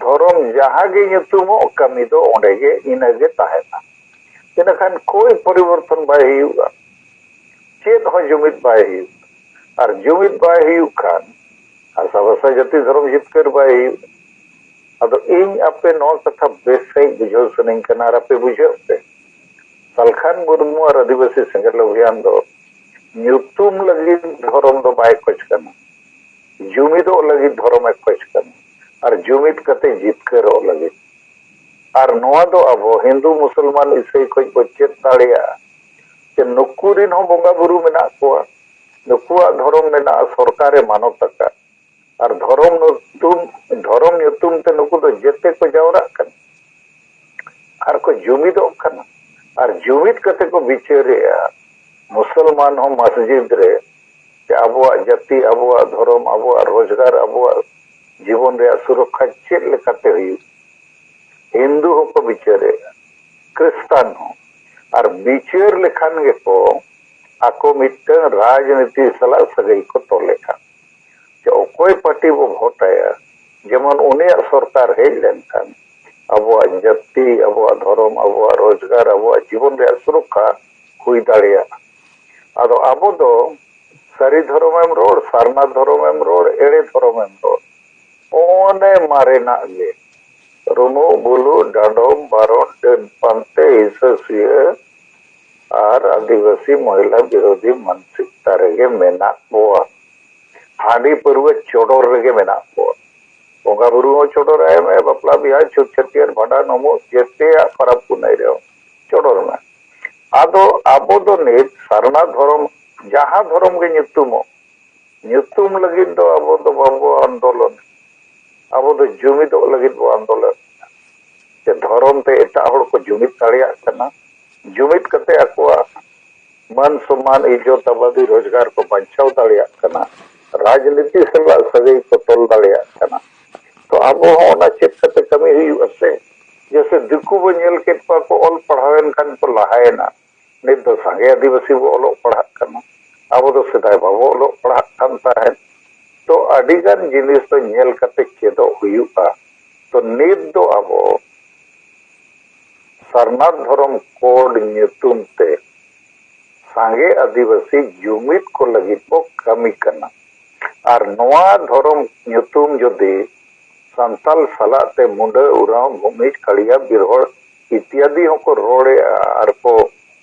ᱫᱷᱚᱨᱚᱢ ᱡᱟᱦᱟᱸ ᱜᱮ ᱧᱩᱛᱩᱢᱚᱜ, ᱠᱟᱹᱢᱤ ᱫᱚ ᱚᱸᱰᱮ ᱜᱮ ᱤᱱᱟᱹ ᱜᱮ ᱛᱟᱦᱮᱱᱟ᱾ ᱤᱱᱟᱹᱠᱷᱟᱱ ᱠᱳᱭ ᱯᱚᱨᱤᱵᱚᱨᱛᱚᱱ ᱵᱟᱭ ᱦᱩᱭᱩᱜᱼᱟ, ᱪᱮᱫ ᱦᱚᱸ ᱡᱩᱢᱤᱫ ᱵᱟᱭ ᱦᱩᱭᱩᱜᱼᱟ᱾ ᱟᱨ ᱡᱩᱢᱤᱫ ᱵᱟᱭ ᱦᱩᱭᱩᱜ ᱠᱷᱟᱱ ᱦᱟᱥᱟ ᱵᱷᱟᱥᱟ ᱡᱟᱹᱛᱤ ᱫᱷᱚᱨᱚᱢ ᱡᱤᱛᱠᱟᱹᱨ ᱵᱟᱭ ᱦᱩᱭᱩᱜᱼᱟ᱾ ᱟᱫᱚ ᱤᱧ ᱟᱯᱮ ᱱᱚᱣᱟ ᱠᱟᱛᱷᱟ ᱵᱮᱥ ᱥᱟᱺᱦᱤᱡ ᱵᱩᱡᱷᱟᱹᱣ ᱥᱟᱱᱟᱧ ᱠᱟᱱᱟ ᱟᱨ ᱟᱯᱮ ᱵᱩᱡᱷᱟᱹᱜ ᱯᱮ᱾ ᱥᱟᱞᱠᱷᱟᱱ ᱢᱩᱨᱢᱩ ᱟᱨ ᱟᱹᱫᱤᱵᱟᱹᱥᱤ ᱥᱮᱸᱜᱮᱞ ᱚᱵᱷᱤᱭᱟᱱ ᱫᱚ ᱧᱩᱛᱩᱢ ᱞᱟᱹᱜᱤᱫ ᱫᱷᱚᱨᱚᱢ ᱫᱚ ᱵᱟᱭ ᱠᱷᱚᱡᱽ ᱠᱟᱱᱟ, ᱡᱩᱢᱤᱫᱚᱜ ᱞᱟᱹᱜᱤᱫ ᱫᱷᱚᱨᱚᱢᱮ ᱠᱷᱚᱡᱽ ᱠᱟᱱᱟ ᱟᱨ ᱡᱩᱢᱤᱫ ᱠᱟᱛᱮ ᱡᱤᱛᱠᱟᱹᱨᱚᱜ ᱞᱟᱹᱜᱤᱫ᱾ ᱟᱨ ᱱᱚᱣᱟ ᱫᱚ ᱟᱵᱚ ᱦᱤᱱᱫᱩ, ᱢᱩᱥᱚᱞᱢᱟᱱ, ᱤᱥᱟᱹᱭ ᱠᱷᱚᱡ ᱵᱚ ᱪᱮᱫ ᱫᱟᱲᱮᱭᱟᱜᱼᱟ ᱡᱮ ᱱᱩᱠᱩ ᱨᱤᱱ ᱦᱚᱸ ᱵᱚᱸᱜᱟ ᱵᱩᱨᱩ ᱢᱮᱱᱟᱜ ᱠᱚᱣᱟ, ᱱᱩᱠᱩᱣᱟᱜ ᱫᱷᱚᱨᱚᱢ ᱢᱮᱱᱟᱜᱼᱟ, ᱥᱚᱨᱠᱟᱨᱮ ᱢᱟᱱᱚᱛ ᱟᱠᱟᱫ᱾ ᱟᱨ ᱫᱷᱚᱨᱚᱢ ᱧᱩᱛᱩᱢ, ᱫᱷᱚᱨᱚᱢ ᱧᱩᱛᱩᱢ ᱛᱮ ᱱᱩᱠᱩ ᱫᱚ ᱡᱮᱛᱮ ᱠᱚ ᱡᱟᱣᱨᱟᱜ ᱠᱟᱱᱟ ᱟᱨ ᱠᱚ ᱡᱩᱢᱤᱫᱚᱜ ᱠᱟᱱᱟ᱾ ᱟᱨ ᱡᱩᱢᱤᱫ ᱠᱟᱛᱮ ᱠᱚ ᱵᱤᱪᱟᱹᱨᱮᱜᱼᱟ, ᱢᱩᱥᱚᱞᱢᱟᱱ ᱦᱚᱸ ᱢᱚᱥᱡᱤᱫ ᱨᱮ, ᱡᱮ ᱟᱵᱚᱣᱟᱜ ᱡᱟᱹᱛᱤ, ᱟᱵᱚᱣᱟᱜ ᱫᱷᱚᱨᱚᱢ, ᱟᱵᱚᱣᱟᱜ ᱨᱳᱡᱽᱜᱟᱨ, ᱟᱵᱚᱣᱟᱜ ᱡᱤᱵᱚᱱ ᱨᱮᱭᱟᱜ ᱥᱩᱨᱚᱠᱠᱷᱟ ᱪᱮᱫ ᱞᱮᱠᱟᱛᱮ ᱦᱩᱭᱩᱜ, ᱦᱤᱱᱫᱩ ᱦᱚᱸᱠᱚ ᱵᱤᱪᱟᱹᱨᱮᱜᱼᱟ, ᱠᱷᱨᱤᱥᱴᱟᱱ ᱦᱚᱸ᱾ ᱟᱨ ᱵᱤᱪᱟᱹᱨ ᱞᱮᱠᱷᱟᱱ ᱜᱮᱠᱚ ᱟᱠᱚ ᱢᱤᱫᱴᱟᱝ ᱨᱟᱡᱽᱱᱤᱛᱤ ᱥᱟᱞᱟᱜ ᱥᱟᱹᱜᱟᱹᱭ ᱠᱚ ᱛᱚᱞᱮᱜᱼᱟ᱾ ᱡᱮ ᱚᱠᱚᱭ ᱯᱟᱨᱴᱤ ᱵᱚ ᱵᱷᱳᱴ ᱟᱭᱟ, ᱡᱮᱢᱚᱱ ᱩᱱᱤᱭᱟᱜ ᱥᱚᱨᱠᱟᱨ ᱦᱮᱡ ᱞᱮᱱᱠᱷᱟᱱ ᱟᱵᱚᱣᱟᱜ ᱡᱟᱹᱛᱤ, ᱟᱵᱚᱣᱟᱜ ᱫᱷᱚᱨᱚᱢ, ᱟᱵᱚᱣᱟᱜ ᱨᱳᱡᱽᱜᱟᱨ, ᱟᱵᱚᱣᱟᱜ ᱡᱤᱵᱚᱱ ᱨᱮᱭᱟᱜ ᱥᱩᱨᱚᱠᱠᱷᱟ ᱦᱩᱭ ᱫᱟᱲᱮᱭᱟᱜᱼᱟ᱾ ᱟᱫᱚ ᱟᱵᱚ ᱫᱚ ᱥᱟᱹᱨᱤ ᱫᱷᱚᱨᱚᱢᱮᱢ ᱨᱚᱲ, ᱥᱟᱨᱱᱟ ᱫᱷᱚᱨᱚᱢᱮᱢ ᱨᱚᱲ, ᱮᱲᱮ ᱫᱷᱚᱨᱚᱢᱮᱢ ᱨᱚᱲ, ᱚᱱᱮ ᱢᱟᱨᱮᱱᱟᱜ ᱜᱮ᱾ ᱰᱩᱢᱩᱜ ᱵᱩᱞᱩᱜ ᱰᱟᱸᱰᱚᱢ ᱵᱟᱨᱚᱱ ᱰᱟᱹᱱ ᱯᱟᱱᱛᱮ ᱦᱤᱥᱟᱹ ᱥᱩᱭᱟᱹ ᱟᱨ ᱟᱹᱫᱤᱵᱟᱹᱥᱤ ᱢᱚᱦᱤᱞᱟ ᱵᱤᱨᱳᱫᱷᱤ ᱢᱟᱱᱥᱤᱠᱛᱟ ᱨᱮᱜᱮ ᱢᱮᱱᱟᱜ ᱵᱚᱣᱟ᱾ ᱦᱟᱺᱰᱤ ᱯᱟᱹᱨᱣᱟᱹ ᱪᱚᱰᱚᱨ ᱨᱮᱜᱮ ᱢᱮᱱᱟᱜ ᱵᱚᱣᱟ᱾ ᱵᱚᱸᱜᱟ ᱵᱩᱨᱩ ᱦᱚᱸ ᱪᱚᱰᱚᱨ ᱟᱭ ᱢᱮ, ᱵᱟᱯᱞᱟ ᱵᱤᱦᱟ ᱪᱷᱩᱛ ᱪᱷᱟᱹᱴᱭᱟᱹᱨ ᱵᱷᱟᱸᱰᱟᱱ ᱩᱢᱩᱜ ᱡᱮᱛᱮᱭᱟᱜ ᱯᱟᱨᱟᱵᱽ ᱯᱩᱱᱟᱹᱭ ᱨᱮᱦᱚᱸ ᱪᱚᱰᱚᱨ ᱢᱮ᱾ ᱟᱫᱚ ᱟᱵᱚ ᱫᱚ ᱱᱤᱛ ᱥᱟᱨᱱᱟ ᱫᱷᱚᱨᱚᱢ, ᱡᱟᱦᱟᱸ ᱫᱷᱚᱨᱚᱢ ᱜᱮ ᱧᱩᱛᱩᱢᱚᱜ, ᱧᱩᱛᱩᱢ ᱞᱟᱹᱜᱤᱫ ᱫᱚ ᱟᱵᱚ ᱫᱚ ᱵᱟᱵᱚ ᱟᱱᱫᱳᱞᱚᱱ, ᱟᱵᱚ ᱫᱚ ᱡᱩᱢᱤᱫᱚᱜ ᱞᱟᱹᱜᱤᱫ ᱵᱚ ᱟᱱᱫᱳᱞᱚᱱ᱾ ᱥᱮ ᱫᱷᱚᱨᱚᱢ ᱛᱮ ᱮᱴᱟᱜ ᱦᱚᱲ ᱠᱚ ᱡᱩᱢᱤᱫ ᱫᱟᱲᱮᱭᱟᱜ ᱠᱟᱱᱟ, ᱡᱩᱢᱤᱫ ᱠᱟᱛᱮ ᱟᱠᱚᱣᱟᱜ ᱢᱟᱹᱱ ᱥᱚᱢᱢᱟᱱ ᱤᱡᱽᱡᱚᱛ ᱟᱵᱟᱫᱤ ᱨᱳᱡᱽᱜᱟᱨ ᱠᱚ ᱵᱟᱧᱪᱟᱣ ᱫᱟᱲᱮᱭᱟᱜ ᱠᱟᱱᱟ, ᱨᱟᱡᱽᱱᱤᱛᱤ ᱥᱟᱞᱟᱜ ᱥᱟᱹᱜᱟᱹᱭ ᱠᱚ ᱛᱚᱞ ᱫᱟᱲᱮᱭᱟᱜ ᱠᱟᱱᱟ᱾ ᱛᱚ ᱟᱵᱚ ᱦᱚᱸ ᱚᱱᱟ ᱪᱮᱫ ᱠᱟᱛᱮ ᱠᱟᱹᱢᱤ ᱦᱩᱭᱩᱜᱼᱟ ᱥᱮ? ᱡᱮᱭᱥᱮ ᱫᱤᱠᱩ ᱵᱚ ᱧᱮᱞ ᱠᱮᱫ ᱠᱚᱣᱟ ᱠᱚ ᱚᱞ ᱯᱟᱲᱦᱟᱣᱮᱱ ᱠᱷᱟᱱ ᱠᱚ ᱞᱟᱦᱟᱭᱮᱱᱟ, ᱱᱤᱛ ᱫᱚ ᱥᱟᱸᱜᱮ ᱟᱹᱫᱤᱵᱟᱹᱥᱤ ᱵᱚ ᱚᱞᱚᱜ ᱯᱟᱲᱦᱟᱜ ᱠᱟᱱᱟ, ᱟᱵᱚ ᱫᱚ ᱥᱮᱫᱟᱭ ᱵᱟᱵᱚ ᱚᱞᱚᱜ ᱯᱟᱲᱦᱟᱜ ᱠᱟᱱ ᱛᱟᱦᱮᱸᱫ᱾ ᱛᱚ ᱟᱹᱰᱤᱜᱟᱱ ᱡᱤᱱᱤᱥ ᱫᱚ ᱧᱮᱞ ᱠᱟᱛᱮ ᱪᱮᱫᱚᱜ ᱦᱩᱭᱩᱜᱼᱟ᱾ ᱛᱚ ᱱᱤᱛ ᱫᱚ ᱟᱵᱚ ᱥᱟᱨᱱᱟ ᱫᱷᱚᱨᱚᱢ ᱠᱳᱰ ᱧᱩᱛᱩᱢ ᱛᱮ ᱥᱟᱸᱜᱮ ᱟᱹᱫᱤᱵᱟᱹᱥᱤ ᱡᱩᱢᱤᱫ ᱠᱚ ᱞᱟᱹᱜᱤᱫ ᱵᱚ ᱠᱟᱹᱢᱤ ᱠᱟᱱᱟ᱾ ᱟᱨ ᱱᱚᱣᱟ ᱫᱷᱚᱨᱚᱢ ᱧᱩᱛᱩᱢ ᱡᱩᱫᱤ ᱥᱟᱱᱛᱟᱞ ᱥᱟᱞᱟᱜ ᱛᱮ ᱢᱩᱰᱟᱹ, ᱩᱨᱟᱣ, ᱵᱷᱩᱢᱤᱡ, ᱠᱟᱲᱤᱭᱟ, ᱵᱤᱨᱦᱚᱲ ᱤᱛᱭᱟᱫᱤ ᱦᱚᱸᱠᱚ ᱨᱚᱲᱮᱜᱼᱟ ᱟᱨ ᱠᱚ,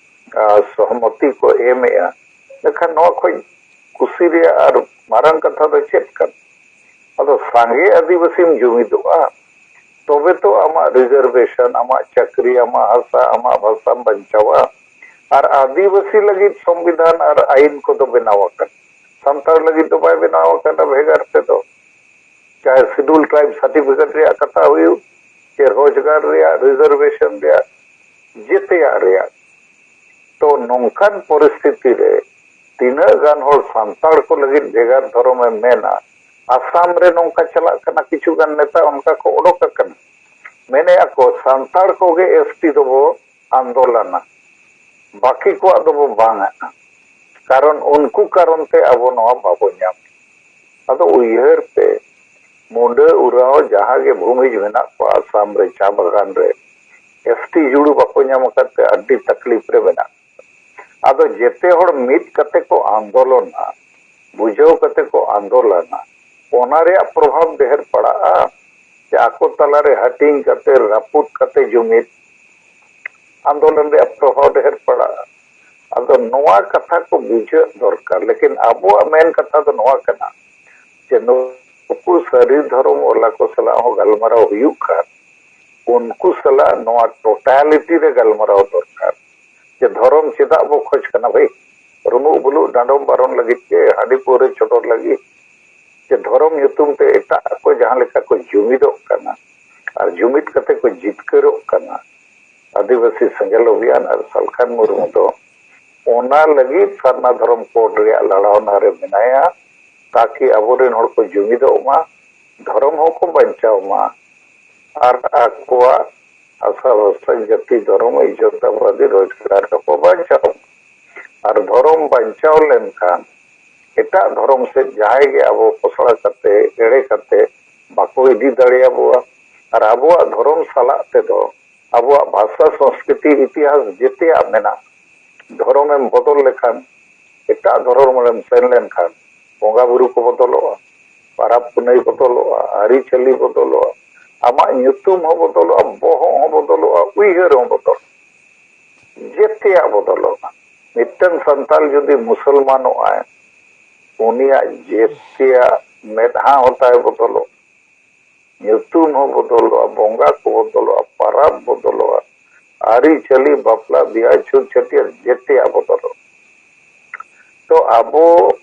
ᱟ, ᱥᱚᱦᱢᱚᱛᱤ ᱠᱚ ᱮᱢᱮᱜᱼᱟ, ᱮᱱᱠᱷᱟᱱ ᱱᱚᱣᱟ ᱠᱷᱚᱱ ᱠᱩᱥᱤ ᱨᱮᱭᱟᱜ ᱟᱨ ᱢᱟᱨᱟᱝ ᱠᱟᱛᱷᱟ ᱫᱚ ᱪᱮᱫ ᱠᱟᱱᱟ? ᱟᱫᱚ ᱥᱟᱸᱜᱮ ᱟᱹᱫᱤᱵᱟᱹᱥᱤᱢ ᱡᱩᱢᱤᱫᱚᱜᱼᱟ, ᱛᱚᱵᱮ ᱛᱚ ᱟᱢᱟᱜ ᱨᱤᱡᱟᱨᱵᱷᱮᱥᱚᱱ, ᱟᱢᱟᱜ ᱪᱟᱹᱠᱨᱤ, ᱟᱢᱟᱜ ᱦᱟᱥᱟ, ᱟᱢᱟᱜ ᱵᱷᱟᱥᱟᱢ ᱵᱟᱧᱪᱟᱣᱟ᱾ ᱟᱨ ᱟᱹᱫᱤᱵᱟᱹᱥᱤ ᱞᱟᱹᱜᱤᱫ ᱥᱚᱝᱵᱤᱫᱷᱟᱱ ᱟᱨ ᱟᱹᱭᱤᱱ ᱠᱚᱫᱚ ᱵᱮᱱᱟᱣ ᱟᱠᱟᱱᱟ, ᱥᱟᱱᱛᱟᱲ ᱞᱟᱹᱜᱤᱫ ᱫᱚ ᱵᱟᱭ ᱵᱮᱱᱟᱣ ᱟᱠᱟᱱᱟ ᱵᱷᱮᱜᱟᱨ ᱛᱮᱫᱚ᱾ ᱪᱟᱦᱮ ᱥᱤᱰᱩᱞ ᱴᱨᱟᱭᱤᱵ ᱥᱟᱨᱴᱤᱯᱷᱤᱠᱮᱴ ᱨᱮᱭᱟᱜ ᱠᱟᱛᱷᱟ ᱦᱩᱭᱩᱜ, ᱪᱮ ᱨᱳᱡᱽᱜᱟᱨ ᱨᱮᱭᱟᱜ, ᱨᱤᱡᱟᱨᱵᱷᱮᱥᱚᱱ ᱨᱮᱭᱟᱜ, ᱡᱮᱛᱮᱭᱟᱜ ᱨᱮᱭᱟᱜ᱾ ᱛᱚ ᱱᱚᱝᱠᱟᱱ ᱯᱚᱨᱤᱥᱛᱷᱤᱛᱤ ᱨᱮ ᱛᱤᱱᱟᱹᱜ ᱜᱟᱱ ᱦᱚᱲ ᱥᱟᱱᱛᱟᱲ ᱠᱚ ᱞᱟᱹᱜᱤᱫ ᱵᱷᱮᱜᱟᱨ ᱫᱷᱚᱨᱚᱢ ᱮᱢ ᱢᱮᱱᱟ? ᱟᱥᱟᱢ ᱨᱮ ᱱᱚᱝᱠᱟ ᱪᱟᱞᱟᱜ ᱠᱟᱱᱟ, ᱠᱤᱪᱷᱩ ᱜᱟᱱ ᱱᱮᱛᱟ ᱚᱱᱠᱟ ᱠᱚ ᱚᱰᱚᱠ ᱟᱠᱟᱱᱟ, ᱢᱮᱱᱮᱫᱼᱟ ᱠᱚ ᱥᱟᱱᱛᱟᱲ ᱠᱚᱜᱮ ᱮᱥᱴᱤ ᱫᱚᱵᱚ ᱟᱱᱫᱳᱞᱚᱱᱟ, ᱵᱟᱹᱠᱤ ᱠᱚᱣᱟᱜ ᱫᱚᱵᱚ ᱵᱟᱝ ᱟᱜᱼᱟ, ᱠᱟᱨᱚᱱ ᱩᱱᱠᱩ ᱠᱟᱨᱚᱱ ᱛᱮ ᱟᱵᱚ ᱱᱚᱣᱟ ᱵᱟᱵᱚ ᱧᱟᱢ᱾ ᱟᱫᱚ ᱩᱭᱦᱟᱹᱨ ᱯᱮ, ᱢᱩᱰᱟᱹ ᱩᱨᱟᱣ ᱡᱟᱦᱟᱸ ᱜᱮ ᱵᱷᱩᱢᱤᱡᱽ ᱢᱮᱱᱟᱜ ᱠᱚᱣᱟ ᱟᱥᱟᱢ ᱨᱮ ᱪᱟ ᱵᱟᱜᱟᱱ ᱨᱮ, ᱮᱥᱴᱤ ᱡᱩᱲᱩ ᱵᱟᱠᱚ ᱧᱟᱢ ᱟᱠᱟᱫ ᱛᱮ ᱟᱹᱰᱤ ᱛᱟᱠᱞᱤᱯ ᱨᱮ ᱢᱮᱱᱟᱜ᱾ ᱟᱫᱚ ᱡᱮᱛᱮ ᱦᱚᱲ ᱢᱤᱫ ᱠᱟᱛᱮ ᱠᱚ ᱟᱱᱫᱳᱞᱚᱱᱟ, ᱵᱩᱡᱷᱟᱹᱣ ᱠᱟᱛᱮ ᱠᱚ ᱟᱱᱫᱳᱞᱚᱱᱟ, ᱚᱱᱟ ᱨᱮᱭᱟᱜ ᱯᱨᱚᱵᱷᱟᱵᱽ ᱰᱷᱮᱨ ᱯᱟᱲᱟᱜᱼᱟ᱾ ᱟᱠᱚ ᱛᱟᱞᱟᱨᱮ ᱦᱟᱹᱴᱤᱧ ᱠᱟᱛᱮ, ᱨᱟᱹᱯᱩᱫ ᱠᱟᱛᱮ ᱡᱩᱢᱤᱫ ᱟᱱᱫᱳᱞᱚᱱ ᱨᱮᱭᱟᱜ ᱯᱨᱚᱵᱷᱟᱵᱽ ᱰᱷᱮᱨ ᱯᱟᱲᱟᱜᱼᱟ᱾ ᱟᱫᱚ ᱱᱚᱣᱟ ᱠᱟᱛᱷᱟ ᱠᱚ ᱵᱩᱡᱷᱟᱹᱜ ᱫᱚᱨᱠᱟᱨ, ᱞᱮᱠᱤᱱ ᱟᱵᱚᱣᱟᱜ ᱢᱮᱱ ᱠᱟᱛᱷᱟ ᱫᱚ ᱱᱚᱣᱟ ᱠᱟᱱᱟ ᱡᱮ ᱱᱩᱠᱩ ᱥᱟᱹᱨᱤ ᱫᱷᱚᱨᱚᱢ ᱣᱟᱞᱟ ᱠᱚ ᱥᱟᱞᱟᱜ ᱦᱚᱸ ᱜᱟᱞᱢᱟᱨᱟᱣ ᱦᱩᱭᱩᱜ ᱠᱷᱟᱱ ᱩᱱᱠᱩ ᱥᱟᱞᱟᱜ ᱱᱚᱣᱟ ᱴᱳᱴᱟᱞᱤᱴᱤ ᱨᱮ ᱜᱟᱞᱢᱟᱨᱟᱣ ᱫᱚᱨᱠᱟᱨ᱾ ᱡᱮ ᱫᱷᱚᱨᱚᱢ ᱪᱮᱫᱟᱜ ᱵᱚ ᱠᱷᱚᱡᱽ ᱠᱟᱱᱟ ᱵᱷᱟᱹᱭ? ᱨᱩᱢᱩᱜ ᱵᱩᱞᱩᱜ ᱰᱟᱸᱰᱚᱢ ᱵᱟᱨᱚᱱ ᱞᱟᱹᱜᱤᱫ ᱜᱮ, ᱦᱟᱺᱰᱤ ᱯᱟᱹᱣᱨᱟᱹ ᱪᱚᱰᱚᱨ ᱞᱟᱹᱜᱤᱫ? ᱡᱮ ᱫᱷᱚᱨᱚᱢ ᱧᱩᱛᱩᱢ ᱛᱮ ᱮᱴᱟᱜ ᱠᱚ ᱡᱟᱦᱟᱸ ᱞᱮᱠᱟ ᱠᱚ ᱡᱩᱢᱤᱫᱚᱜ ᱠᱟᱱᱟ ᱟᱨ ᱡᱩᱢᱤᱫ ᱠᱟᱛᱮ ᱠᱚ ᱡᱤᱛᱠᱟᱹᱨᱚᱜ ᱠᱟᱱᱟ ᱟᱹᱫᱤᱵᱟᱹᱥᱤ ᱥᱮᱸᱜᱮᱞ ᱚᱵᱷᱤᱭᱟᱱ ᱟᱨ ᱥᱟᱞᱠᱷᱟᱱ ᱢᱩᱨᱢᱩ ᱫᱚ, ᱚᱱᱟ ᱞᱟᱹᱜᱤᱫ ᱥᱟᱨᱱᱟ ᱫᱷᱚᱨᱚᱢ ᱠᱳᱰ ᱨᱮᱭᱟᱜ ᱞᱟᱲᱟᱣᱱᱟ ᱨᱮ ᱢᱮᱱᱟᱭᱟ, ᱛᱟᱠᱤ ᱟᱵᱚᱨᱮᱱ ᱦᱚᱲ ᱠᱚ ᱡᱩᱢᱤᱫᱚᱜ ᱢᱟ, ᱫᱷᱚᱨᱚᱢ ᱦᱚᱸᱠᱚ ᱵᱟᱧᱪᱟᱣ ᱢᱟ ᱟᱨ ᱟᱠᱚᱣᱟᱜ ᱵᱷᱟᱥᱟ, ᱵᱷᱟᱥᱟ, ᱡᱟᱹᱛᱤ, ᱫᱷᱚᱨᱚᱢ, ᱤᱡᱽᱡᱚᱛ ᱟᱵᱟᱫᱤ, ᱨᱳᱡᱽᱜᱟᱨ ᱦᱚᱸᱠᱚ ᱵᱟᱧᱪᱟᱣ ᱢᱟ᱾ ᱟᱨ ᱫᱷᱚᱨᱚᱢ ᱵᱟᱧᱪᱟᱣ ᱞᱮᱱᱠᱷᱟᱱ ᱮᱴᱟᱜ ᱫᱷᱚᱨᱚᱢ ᱥᱮᱫ ᱡᱟᱦᱟᱸᱭ ᱜᱮ ᱟᱵᱚ ᱯᱚᱥᱲᱟ ᱠᱟᱛᱮ, ᱮᱲᱮ ᱠᱟᱛᱮ ᱵᱟᱠᱚ ᱤᱫᱤ ᱫᱟᱲᱮᱭᱟᱵᱚᱣᱟ᱾ ᱟᱨ ᱟᱵᱚᱣᱟᱜ ᱫᱷᱚᱨᱚᱢ ᱥᱟᱞᱟᱜ ᱛᱮᱫᱚ ᱟᱵᱚᱣᱟᱜ ᱵᱷᱟᱥᱟ, ᱥᱚᱝᱥᱠᱨᱤᱛᱤ, ᱤᱛᱤᱦᱟᱥ ᱡᱮᱛᱮᱭᱟᱜ ᱢᱮᱱᱟᱜᱼᱟ᱾ ᱫᱷᱚᱨᱚᱢᱮᱢ ᱵᱚᱫᱚᱞ ᱞᱮᱠᱷᱟᱱ, ᱮᱴᱟᱜ ᱫᱷᱚᱨᱚᱢ ᱨᱮᱢ ᱥᱮᱱ ᱞᱮᱱᱠᱷᱟᱱ ᱵᱚᱸᱜᱟ ᱵᱩᱨᱩ ᱠᱚ ᱵᱚᱫᱚᱞᱚᱜᱼᱟ, ᱯᱟᱨᱟᱵᱽ ᱯᱩᱱᱟᱹᱭ ᱵᱚᱫᱚᱞᱚᱜᱼᱟ, ᱟᱹᱨᱤᱪᱟᱹᱞᱤ ᱵᱚᱫᱚᱞᱚᱜᱼᱟ, ᱟᱢᱟᱜ ᱧᱩᱛᱩᱢ ᱦᱚᱸ ᱵᱚᱫᱚᱞᱚᱜᱼᱟ, ᱵᱚᱦᱚᱜ ᱦᱚᱸ ᱵᱚᱫᱚᱞᱚᱜᱼᱟ, ᱩᱭᱦᱟᱹᱨ ᱦᱚᱸ ᱵᱚᱫᱚᱞᱚᱜᱼᱟ, ᱡᱮᱛᱮᱭᱟᱜ ᱵᱚᱫᱚᱞᱚᱜᱼᱟ᱾ ᱢᱤᱫᱴᱟᱝ ᱥᱟᱱᱛᱟᱲ ᱡᱩᱫᱤ ᱢᱩᱥᱚᱞᱢᱟᱱᱚᱜ ᱟᱭ, ᱩᱱᱤᱭᱟᱜ ᱡᱮᱛᱮᱭᱟᱜ ᱢᱮᱫᱦᱟ ᱦᱚᱸ ᱛᱟᱭ ᱵᱚᱫᱚᱞᱚᱜᱼᱟ, ᱧᱩᱛᱩᱢ ᱦᱚᱸ ᱵᱚᱫᱚᱞᱚᱜᱼᱟ, ᱵᱚᱸᱜᱟ ᱠᱚ ᱵᱚᱫᱚᱞᱚᱜᱼᱟ, ᱯᱟᱨᱟᱵᱽ ᱵᱚᱫᱚᱞᱚᱜᱼᱟ, ᱟᱹᱨᱤᱪᱟᱹᱞᱤ, ᱵᱟᱯᱞᱟ, ᱵᱤᱦᱟ, ᱪᱷᱩᱛ, ᱪᱷᱟᱹᱴᱭᱟᱹᱨ, ᱡᱮᱛᱮᱭᱟᱜ ᱵᱚᱫᱚᱞᱚᱜᱼᱟ᱾ ᱛᱚ ᱟᱵᱚ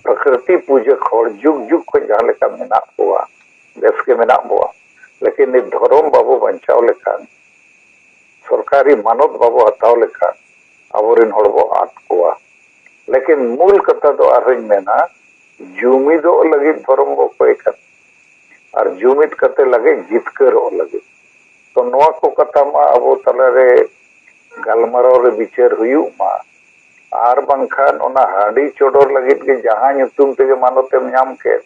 ᱯᱨᱚᱠᱨᱤᱛᱤ ᱯᱩᱡᱟᱹ ᱦᱚᱲ ᱡᱩᱜᱽ ᱡᱩᱜᱽ ᱠᱷᱚᱱ ᱡᱟᱦᱟᱸ ᱞᱮᱠᱟ ᱢᱮᱱᱟᱜ ᱠᱚᱣᱟ, ᱵᱮᱥ ᱜᱮ ᱢᱮᱱᱟᱜ ᱵᱚᱣᱟ, ᱞᱮᱠᱤᱱ ᱱᱤᱛ ᱫᱷᱚᱨᱚᱢ ᱵᱟᱵᱚ ᱵᱟᱧᱪᱟᱣ ᱞᱮᱠᱷᱟᱱ, ᱥᱚᱨᱠᱟᱨᱤ ᱢᱟᱱᱚᱛ ᱵᱟᱵᱚ ᱦᱟᱛᱟᱣ ᱞᱮᱠᱷᱟᱱ ᱟᱵᱚᱨᱮᱱ ᱦᱚᱲ ᱵᱚ ᱟᱫ ᱠᱚᱣᱟ᱾ ᱞᱮᱠᱤᱱ ᱢᱩᱞ ᱠᱟᱛᱷᱟ ᱫᱚ ᱟᱨᱦᱚᱸᱧ ᱢᱮᱱᱟ, ᱡᱩᱢᱤᱫᱚᱜ ᱞᱟᱹᱜᱤᱫ ᱫᱷᱚᱨᱚᱢ ᱵᱚ ᱠᱚᱭ ᱠᱟᱱᱟ ᱟᱨ ᱡᱩᱢᱤᱫ ᱠᱟᱛᱮ ᱞᱟᱹᱜᱤᱫ ᱡᱤᱛᱠᱟᱹᱨᱚᱜ ᱞᱟᱹᱜᱤᱫ᱾ ᱛᱚ ᱱᱚᱣᱟ ᱠᱚ ᱠᱟᱛᱷᱟ ᱢᱟ ᱟᱵᱚ ᱛᱟᱞᱟᱨᱮ ᱜᱟᱞᱢᱟᱨᱟᱣ ᱨᱮ ᱵᱤᱪᱟᱹᱨ ᱦᱩᱭᱩᱜ ᱢᱟ, ᱟᱨ ᱵᱟᱝᱠᱷᱟᱱ ᱚᱱᱟ ᱦᱟᱺᱰᱤ ᱪᱚᱰᱚᱨ ᱞᱟᱹᱜᱤᱫ ᱜᱮ ᱡᱟᱦᱟᱸ ᱧᱩᱛᱩᱢ ᱛᱮᱜᱮ ᱢᱟᱱᱚᱛᱮᱢ ᱧᱟᱢ ᱠᱮᱫ,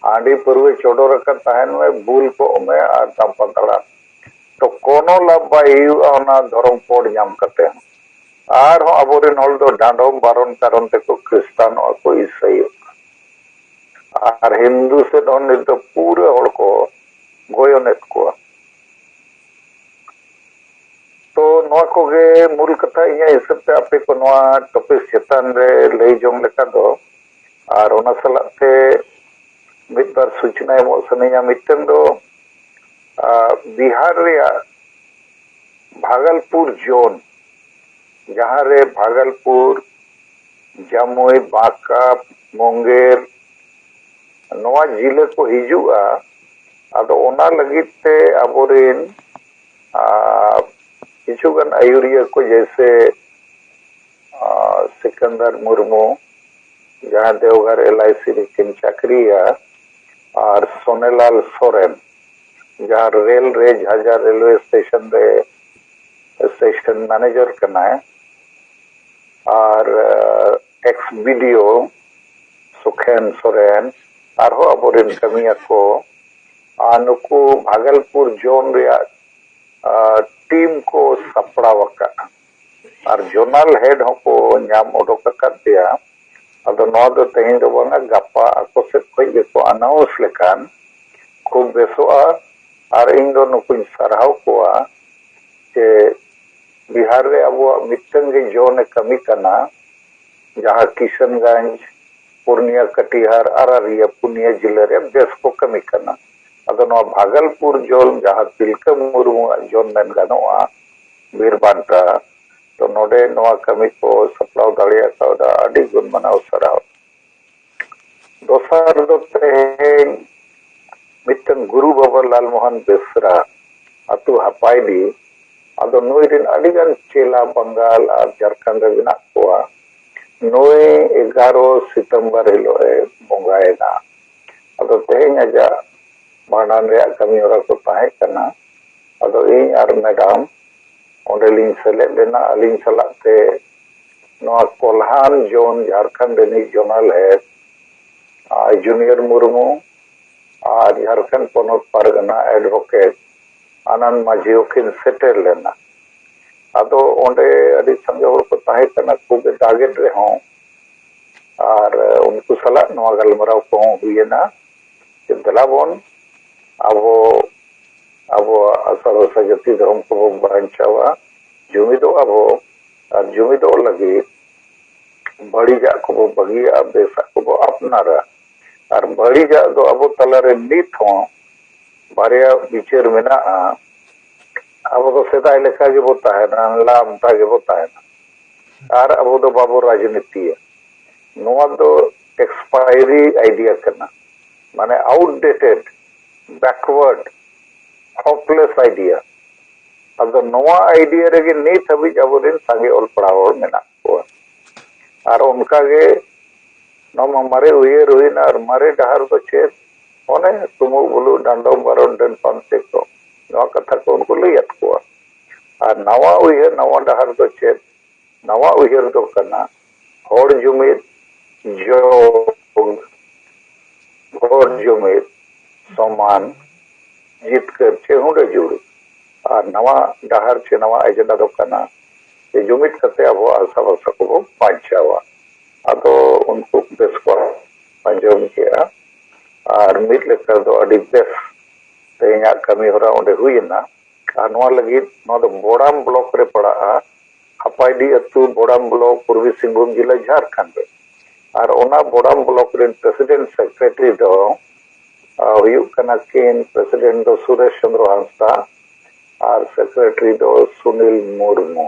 ᱦᱟᱺᱰᱤ ᱯᱟᱹᱨᱣᱟᱹ ᱪᱚᱰᱚᱨ ᱟᱠᱟᱫ ᱛᱟᱦᱮᱱ ᱢᱮ, ᱵᱩᱞ ᱠᱚᱜ ᱢᱮ ᱟᱨ ᱫᱟᱢᱯᱟ ᱫᱟᱲᱟᱱ᱾ ᱛᱚ ᱠᱳᱱᱳ ᱞᱟᱵᱷ ᱵᱟᱭ ᱦᱩᱭᱩᱜᱼᱟ ᱚᱱᱟ ᱫᱷᱚᱨᱚᱢ ᱠᱳᱰ ᱧᱟᱢ ᱠᱟᱛᱮ ᱦᱚᱸ᱾ ᱟᱨᱦᱚᱸ ᱟᱵᱚᱨᱮᱱ ᱦᱚᱲ ᱫᱚ ᱰᱟᱸᱰᱚᱢ ᱵᱟᱨᱚᱱ ᱠᱟᱨᱚᱱ ᱛᱮᱠᱚ ᱠᱷᱨᱤᱥᱴᱟᱱᱚᱜᱼᱟ ᱠᱚ, ᱤᱥᱟᱹᱭᱚᱜᱼᱟ᱾ ᱟᱨ ᱦᱤᱱᱫᱩ ᱥᱮᱫ ᱦᱚᱸ ᱱᱤᱛ ᱫᱚ ᱯᱩᱨᱟᱹ ᱦᱚᱲ ᱠᱚ ᱜᱚᱭᱚᱱᱮᱫ ᱠᱚᱣᱟ᱾ ᱛᱚ ᱱᱚᱣᱟ ᱠᱚᱜᱮ ᱢᱩᱞ ᱠᱟᱛᱷᱟ ᱤᱧᱟᱹᱜ ᱦᱤᱥᱟᱹᱵ ᱛᱮ ᱟᱯᱮ ᱠᱚ ᱱᱚᱣᱟ ᱴᱚᱯᱤᱠ ᱪᱮᱛᱟᱱ ᱨᱮ ᱞᱟᱹᱭ ᱡᱚᱝ ᱞᱮᱠᱟ ᱫᱚ᱾ ᱟᱨ ᱚᱱᱟ ᱥᱟᱞᱟᱜ ᱛᱮ ᱢᱤᱫ ᱵᱟᱨ ᱥᱩᱪᱱᱟ ᱮᱢᱚᱜ ᱥᱟᱱᱟᱧᱟ᱾ ᱢᱤᱫᱴᱟᱝ ᱫᱚ, ᱟ, ᱵᱤᱦᱟᱨ ᱨᱮᱭᱟᱜ ᱵᱷᱟᱜᱚᱞᱯᱩᱨ ᱡᱳᱱ, ᱡᱟᱦᱟᱸ ᱨᱮ ᱵᱷᱟᱜᱚᱞᱯᱩᱨ, ᱡᱟᱢᱩᱭ, ᱵᱟᱸᱠᱟ, ᱢᱩᱝᱜᱮᱨ, ᱱᱚᱣᱟ ᱡᱤᱞᱟᱹ ᱠᱚ ᱦᱤᱡᱩᱜᱼᱟ᱾ ᱟᱫᱚ ᱚᱱᱟ ᱞᱟᱹᱜᱤᱫ ᱛᱮ ᱟᱵᱚᱨᱮᱱ, ᱟ, ᱠᱤᱪᱷᱩ ᱜᱟᱱ ᱟᱹᱭᱩᱨᱤᱭᱟᱹ ᱠᱚ, ᱡᱮᱭᱥᱮ, ᱟ, ᱥᱤᱠᱟᱱᱫᱟᱨ ᱢᱩᱨᱢᱩ, ᱡᱟᱦᱟᱸ ᱫᱮᱣᱜᱷᱚᱨ ᱮᱞ ᱟᱭ ᱥᱤ ᱨᱮᱠᱤᱱ ᱪᱟᱹᱠᱨᱤᱭᱟ, ᱟᱨ ᱥᱳᱱᱮᱞᱟᱞ ᱥᱚᱨᱮᱱ, ᱡᱟᱦᱟᱸ ᱨᱮᱞ ᱨᱮ ᱡᱷᱟᱡᱟ ᱨᱮᱞᱣᱮ ᱥᱴᱮᱥᱚᱱ ᱨᱮ ᱥᱴᱮᱥᱚᱱ ᱢᱮᱱᱮᱡᱟᱨ ᱠᱟᱱᱟᱭ, ᱟᱨ, ᱟ, ᱮᱠᱥ ᱵᱤ ᱰᱤ ᱳ ᱥᱩᱠᱷᱮᱱ ᱥᱚᱨᱮᱱ, ᱟᱨᱦᱚᱸ ᱟᱵᱚᱨᱮᱱ ᱠᱟᱹᱢᱤᱭᱟᱹ ᱠᱚ, ᱟᱨ ᱱᱩᱠᱩ ᱵᱷᱟᱜᱚᱞᱯᱩᱨ ᱡᱳᱱ ᱨᱮᱭᱟᱜ, ᱟ, ᱴᱤᱢ ᱠᱚ ᱥᱟᱯᱲᱟᱣ ᱟᱠᱟᱫᱼᱟ᱾ ᱟᱨ ᱡᱳᱱᱟᱞ ᱦᱮᱰ ᱦᱚᱸᱠᱚ ᱧᱟᱢ ᱚᱰᱚᱠ ᱟᱠᱟᱫ ᱯᱮᱭᱟ᱾ ᱟᱫᱚ ᱱᱚᱣᱟ ᱫᱚ ᱛᱮᱦᱮᱧ ᱫᱚ ᱵᱟᱝᱟ, ᱜᱟᱯᱟ ᱟᱠᱚ ᱥᱮᱫ ᱠᱷᱚᱱ ᱜᱮᱠᱚ ᱟᱱᱟᱣᱩᱱᱥ ᱞᱮᱠᱷᱟᱱ ᱠᱷᱩᱵ ᱵᱮᱥᱚᱜᱼᱟ᱾ ᱟᱨ ᱤᱧ ᱫᱚ ᱱᱩᱠᱩᱧ ᱥᱟᱨᱦᱟᱣ ᱠᱚᱣᱟ ᱡᱮ ᱵᱤᱦᱟᱨ ᱨᱮ ᱟᱵᱚᱣᱟᱜ ᱢᱤᱫᱴᱟᱝ ᱜᱮ ᱡᱳᱱ ᱮ ᱠᱟᱹᱢᱤ ᱠᱟᱱᱟ, ᱡᱟᱦᱟᱸ ᱠᱤᱥᱟᱱᱜᱚᱸᱡᱽ, ᱯᱩᱨᱱᱤᱭᱟ, ᱠᱟᱴᱤᱦᱟᱨ, ᱟᱨᱟᱨᱤᱭᱟ, ᱯᱩᱱᱭᱟᱹ ᱡᱤᱞᱟᱹ ᱨᱮ ᱵᱮᱥ ᱠᱚ ᱠᱟᱹᱢᱤ ᱠᱟᱱᱟ᱾ ᱟᱫᱚ ᱱᱚᱣᱟ ᱵᱷᱟᱜᱚᱞᱯᱩᱨ ᱡᱳᱱ, ᱡᱟᱦᱟᱸ ᱛᱤᱞᱠᱟᱹ ᱢᱩᱨᱢᱩᱣᱟᱜ ᱡᱳᱱ ᱢᱮᱱ ᱜᱟᱱᱚᱜᱼᱟ, ᱵᱤᱨ ᱵᱟᱱᱴᱟ, ᱛᱚ ᱱᱚᱰᱮ ᱱᱚᱣᱟ ᱠᱟᱹᱢᱤ ᱠᱚ ᱥᱟᱯᱲᱟᱣ ᱫᱟᱲᱮ ᱟᱠᱟᱣᱫᱟ, ᱟᱹᱰᱤ ᱜᱩᱱ ᱢᱟᱱᱟᱣ ᱥᱟᱨᱦᱟᱣ᱾ ᱫᱚᱥᱟᱨ ᱫᱚ ᱛᱮᱦᱮᱧ ᱢᱤᱫᱴᱟᱝ ᱜᱩᱨᱩ ᱵᱟᱵᱟ ᱞᱟᱞᱢᱳᱦᱚᱱ ᱵᱮᱥᱨᱟ, ᱟᱹᱛᱩ ᱦᱟᱯᱟᱭᱰᱤ, ᱟᱫᱚ ᱱᱩᱭ ᱨᱮᱱ ᱟᱹᱰᱤ ᱜᱟᱱ ᱪᱮᱞᱟ ᱵᱟᱝᱜᱟᱞ ᱟᱨ ᱡᱷᱟᱲᱠᱷᱚᱸᱰ ᱨᱮ ᱢᱮᱱᱟᱜ ᱠᱚᱣᱟ᱾ ᱱᱩᱭ ᱮᱜᱟᱨᱚ ᱥᱤᱛᱚᱢᱵᱚᱨ ᱦᱤᱞᱳᱜ ᱮ ᱵᱚᱸᱜᱟᱭᱮᱱᱟ᱾ ᱟᱫᱚ ᱛᱮᱦᱮᱧ ᱟᱡᱟᱜ ᱵᱷᱟᱸᱰᱟᱱ ᱨᱮᱭᱟᱜ ᱠᱟᱹᱢᱤ ᱦᱚᱨᱟ ᱠᱚ ᱛᱟᱦᱮᱸ ᱠᱟᱱᱟ᱾ ᱟᱫᱚ ᱤᱧ ᱟᱨ ᱢᱮᱰᱟᱢ ᱚᱸᱰᱮᱞᱤᱧ ᱥᱮᱞᱮᱫ ᱞᱮᱱᱟ᱾ ᱟᱹᱞᱤᱧ ᱥᱟᱞᱟᱜ ᱛᱮ ᱱᱚᱣᱟ ᱠᱚᱞᱦᱟᱱ ᱡᱳᱱ ᱡᱷᱟᱲᱠᱷᱚᱸᱰ ᱨᱤᱱᱤᱡ ᱡᱳᱱᱟᱞ ᱦᱮᱰ, ᱟᱨ ᱡᱩᱱᱤᱭᱚᱨ ᱢᱩᱨᱢᱩ, ᱟᱨ ᱡᱷᱟᱲᱠᱷᱚᱸᱰ ᱯᱚᱱᱚᱛ ᱯᱟᱨᱜᱟᱱᱟ ᱮᱰᱵᱷᱚᱠᱮᱴ ᱟᱱᱟᱱ ᱢᱟᱹᱡᱷᱤ ᱦᱚᱸᱠᱤᱱ ᱥᱮᱴᱮᱨ ᱞᱮᱱᱟ᱾ ᱟᱫᱚ ᱚᱸᱰᱮ ᱟᱹᱰᱤ ᱥᱟᱸᱜᱮ ᱦᱚᱲ ᱠᱚ ᱛᱟᱦᱮᱸ ᱠᱟᱱᱟ, ᱠᱷᱩᱵ ᱮ ᱫᱟᱜᱮᱫ ᱨᱮᱦᱚᱸ, ᱟᱨ ᱩᱱᱠᱩ ᱥᱟᱞᱟᱜ ᱱᱚᱣᱟ ᱜᱟᱞᱢᱟᱨᱟᱣ ᱠᱚᱦᱚᱸ ᱦᱩᱭᱮᱱᱟ᱾ ᱫᱮᱞᱟ ᱵᱚᱱ ᱟᱵᱚ ᱟᱵᱚᱣᱟᱜ ᱟᱥᱟ ᱵᱷᱟᱥᱟ ᱡᱟᱹᱛᱤ ᱫᱷᱚᱨᱚᱢ ᱠᱚᱵᱚ ᱵᱟᱧᱪᱟᱣᱟ, ᱡᱩᱢᱤᱫᱚᱜ ᱟᱵᱚ᱾ ᱟᱨ ᱡᱩᱢᱤᱫᱚᱜ ᱞᱟᱹᱜᱤᱫ ᱵᱟᱹᱲᱤᱡᱟᱜ ᱠᱚᱵᱚ ᱵᱟᱹᱜᱤᱭᱟᱜᱼᱟ, ᱵᱮᱥᱟᱜ ᱠᱚᱵᱚ ᱟᱯᱱᱟᱨᱟ᱾ ᱟᱨ ᱵᱟᱹᱲᱤᱡᱟᱜ ᱫᱚ ᱟᱵᱚ ᱛᱟᱞᱟᱨᱮ ᱱᱤᱛ ᱦᱚᱸ ᱵᱟᱨᱭᱟ ᱵᱤᱪᱟᱹᱨ ᱢᱮᱱᱟᱜᱼᱟ᱾ ᱟᱵᱚ ᱫᱚ ᱥᱮᱫᱟᱭ ᱞᱮᱠᱟ ᱜᱮᱵᱚ ᱛᱟᱦᱮᱱᱟ, ᱞᱟᱢᱛᱟ ᱜᱮᱵᱚ ᱛᱟᱦᱮᱱᱟ᱾ ᱟᱨ ᱟᱵᱚ ᱫᱚ ᱵᱟᱵᱚ ᱨᱟᱡᱽᱱᱤᱛᱤᱭᱟ᱾ ᱱᱚᱣᱟ ᱫᱚ ᱮᱠᱥᱯᱟᱭᱨᱤ ᱟᱭᱰᱤᱭᱟ ᱠᱟᱱᱟ, ᱢᱟᱱᱮ ᱟᱣᱩᱴᱰᱮᱴᱮᱰ, ᱵᱮᱠᱣᱟᱨᱰ, ᱦᱚᱯᱞᱮᱥ ᱟᱭᱰᱤᱭᱟ᱾ ᱟᱫᱚ ᱱᱚᱣᱟ ᱟᱭᱰᱤᱭᱟ ᱨᱮᱜᱮ ᱱᱤᱛ ᱦᱟᱹᱵᱤᱡ ᱟᱵᱚᱨᱮᱱ ᱥᱟᱸᱜᱮ ᱚᱞ ᱯᱟᱲᱦᱟᱣ ᱦᱚᱲ ᱢᱮᱱᱟᱜ ᱠᱚᱣᱟ᱾ ᱟᱨ ᱚᱱᱠᱟᱜᱮ ᱱᱚᱣᱟ ᱢᱟ ᱢᱟᱨᱮ ᱩᱭᱦᱟᱹᱨ ᱦᱩᱭᱱᱟ, ᱟᱨ ᱢᱟᱨᱮ ᱰᱟᱦᱟᱨ ᱫᱚ ᱪᱮᱫ? ᱚᱱᱮ ᱛᱩᱢᱩᱜ ᱵᱩᱞᱩᱜ, ᱰᱟᱸᱰᱚᱢ ᱵᱟᱨᱚᱱ, ᱰᱟᱹᱱ ᱯᱟᱱᱛᱮ ᱠᱚ, ᱱᱚᱣᱟ ᱠᱟᱛᱷᱟ ᱠᱚ ᱩᱱᱠᱩ ᱞᱟᱹᱭᱟᱫ ᱠᱚᱣᱟ᱾ ᱟᱨ ᱱᱟᱣᱟ ᱩᱭᱦᱟᱹᱨ, ᱱᱟᱣᱟ ᱰᱟᱦᱟᱨ ᱫᱚ ᱪᱮᱫ? ᱱᱟᱣᱟ ᱩᱭᱦᱟᱹᱨ ᱫᱚ ᱠᱟᱱᱟ ᱦᱚᱲ ᱡᱩᱢᱤᱫ, ᱡᱚᱜ, ᱦᱚᱲ ᱡᱩᱢᱤᱫ, ᱥᱚᱢᱟᱱ, ᱡᱤᱛᱠᱟᱹᱨ ᱪᱮ ᱦᱩᱰᱟᱹ ᱡᱩᱲ᱾ ᱟᱨ ᱱᱟᱣᱟ ᱰᱟᱦᱟᱨ ᱪᱮ ᱱᱟᱣᱟ ᱮᱡᱮᱱᱰᱟ ᱫᱚ ᱠᱟᱱᱟ ᱡᱮ ᱡᱩᱢᱤᱫ ᱠᱟᱛᱮ ᱟᱵᱚᱣᱟᱜ ᱟᱥᱟ ᱵᱷᱟᱥᱟ ᱠᱚᱵᱚ ᱵᱟᱧᱪᱟᱣᱟ᱾ ᱟᱫᱚ ᱩᱱᱠᱩ ᱵᱮᱥ ᱠᱚ ᱟᱸᱡᱚᱢ ᱠᱮᱜᱼᱟ᱾ ᱟᱨ ᱢᱤᱫ ᱞᱮᱠᱟ ᱫᱚ ᱟᱹᱰᱤ ᱵᱮᱥ ᱛᱮᱦᱮᱧᱟᱜ ᱠᱟᱹᱢᱤ ᱦᱚᱨᱟ ᱚᱸᱰᱮ ᱦᱩᱭᱮᱱᱟ᱾ ᱟᱨ ᱱᱚᱣᱟ ᱞᱟᱹᱜᱤᱫ, ᱱᱚᱣᱟ ᱫᱚ ᱵᱚᱲᱟᱢ ᱵᱞᱚᱠ ᱨᱮ ᱯᱟᱲᱟᱜᱼᱟ, ᱦᱟᱯᱟᱭᱰᱤ ᱟᱹᱛᱩ, ᱵᱚᱲᱟᱢ ᱵᱞᱚᱠ, ᱯᱩᱨᱵᱤ ᱥᱤᱝᱵᱷᱩᱢ ᱡᱮᱞᱟ, ᱡᱷᱟᱲᱠᱷᱚᱸᱰ ᱨᱮ᱾ ᱟᱨ ᱚᱱᱟ ᱵᱚᱲᱟᱢ ᱵᱞᱚᱠ ᱨᱮᱱ ᱯᱨᱮᱥᱤᱰᱮᱱᱴ ᱥᱮᱠᱨᱮᱴᱟᱨᱤ ᱫᱚ, ᱟ, ᱦᱩᱭᱩᱜ ᱠᱟᱱᱟ ᱠᱤᱱ, ᱯᱨᱮᱥᱤᱰᱮᱱᱴ ᱫᱚ ᱥᱩᱨᱮᱥ ᱪᱚᱸᱫᱽᱨᱚ ᱦᱟᱸᱥᱫᱟ ᱟᱨ ᱥᱮᱠᱨᱮᱴᱟᱨᱤ ᱫᱚ ᱥᱩᱱᱤᱞ ᱢᱩᱨᱢᱩ᱾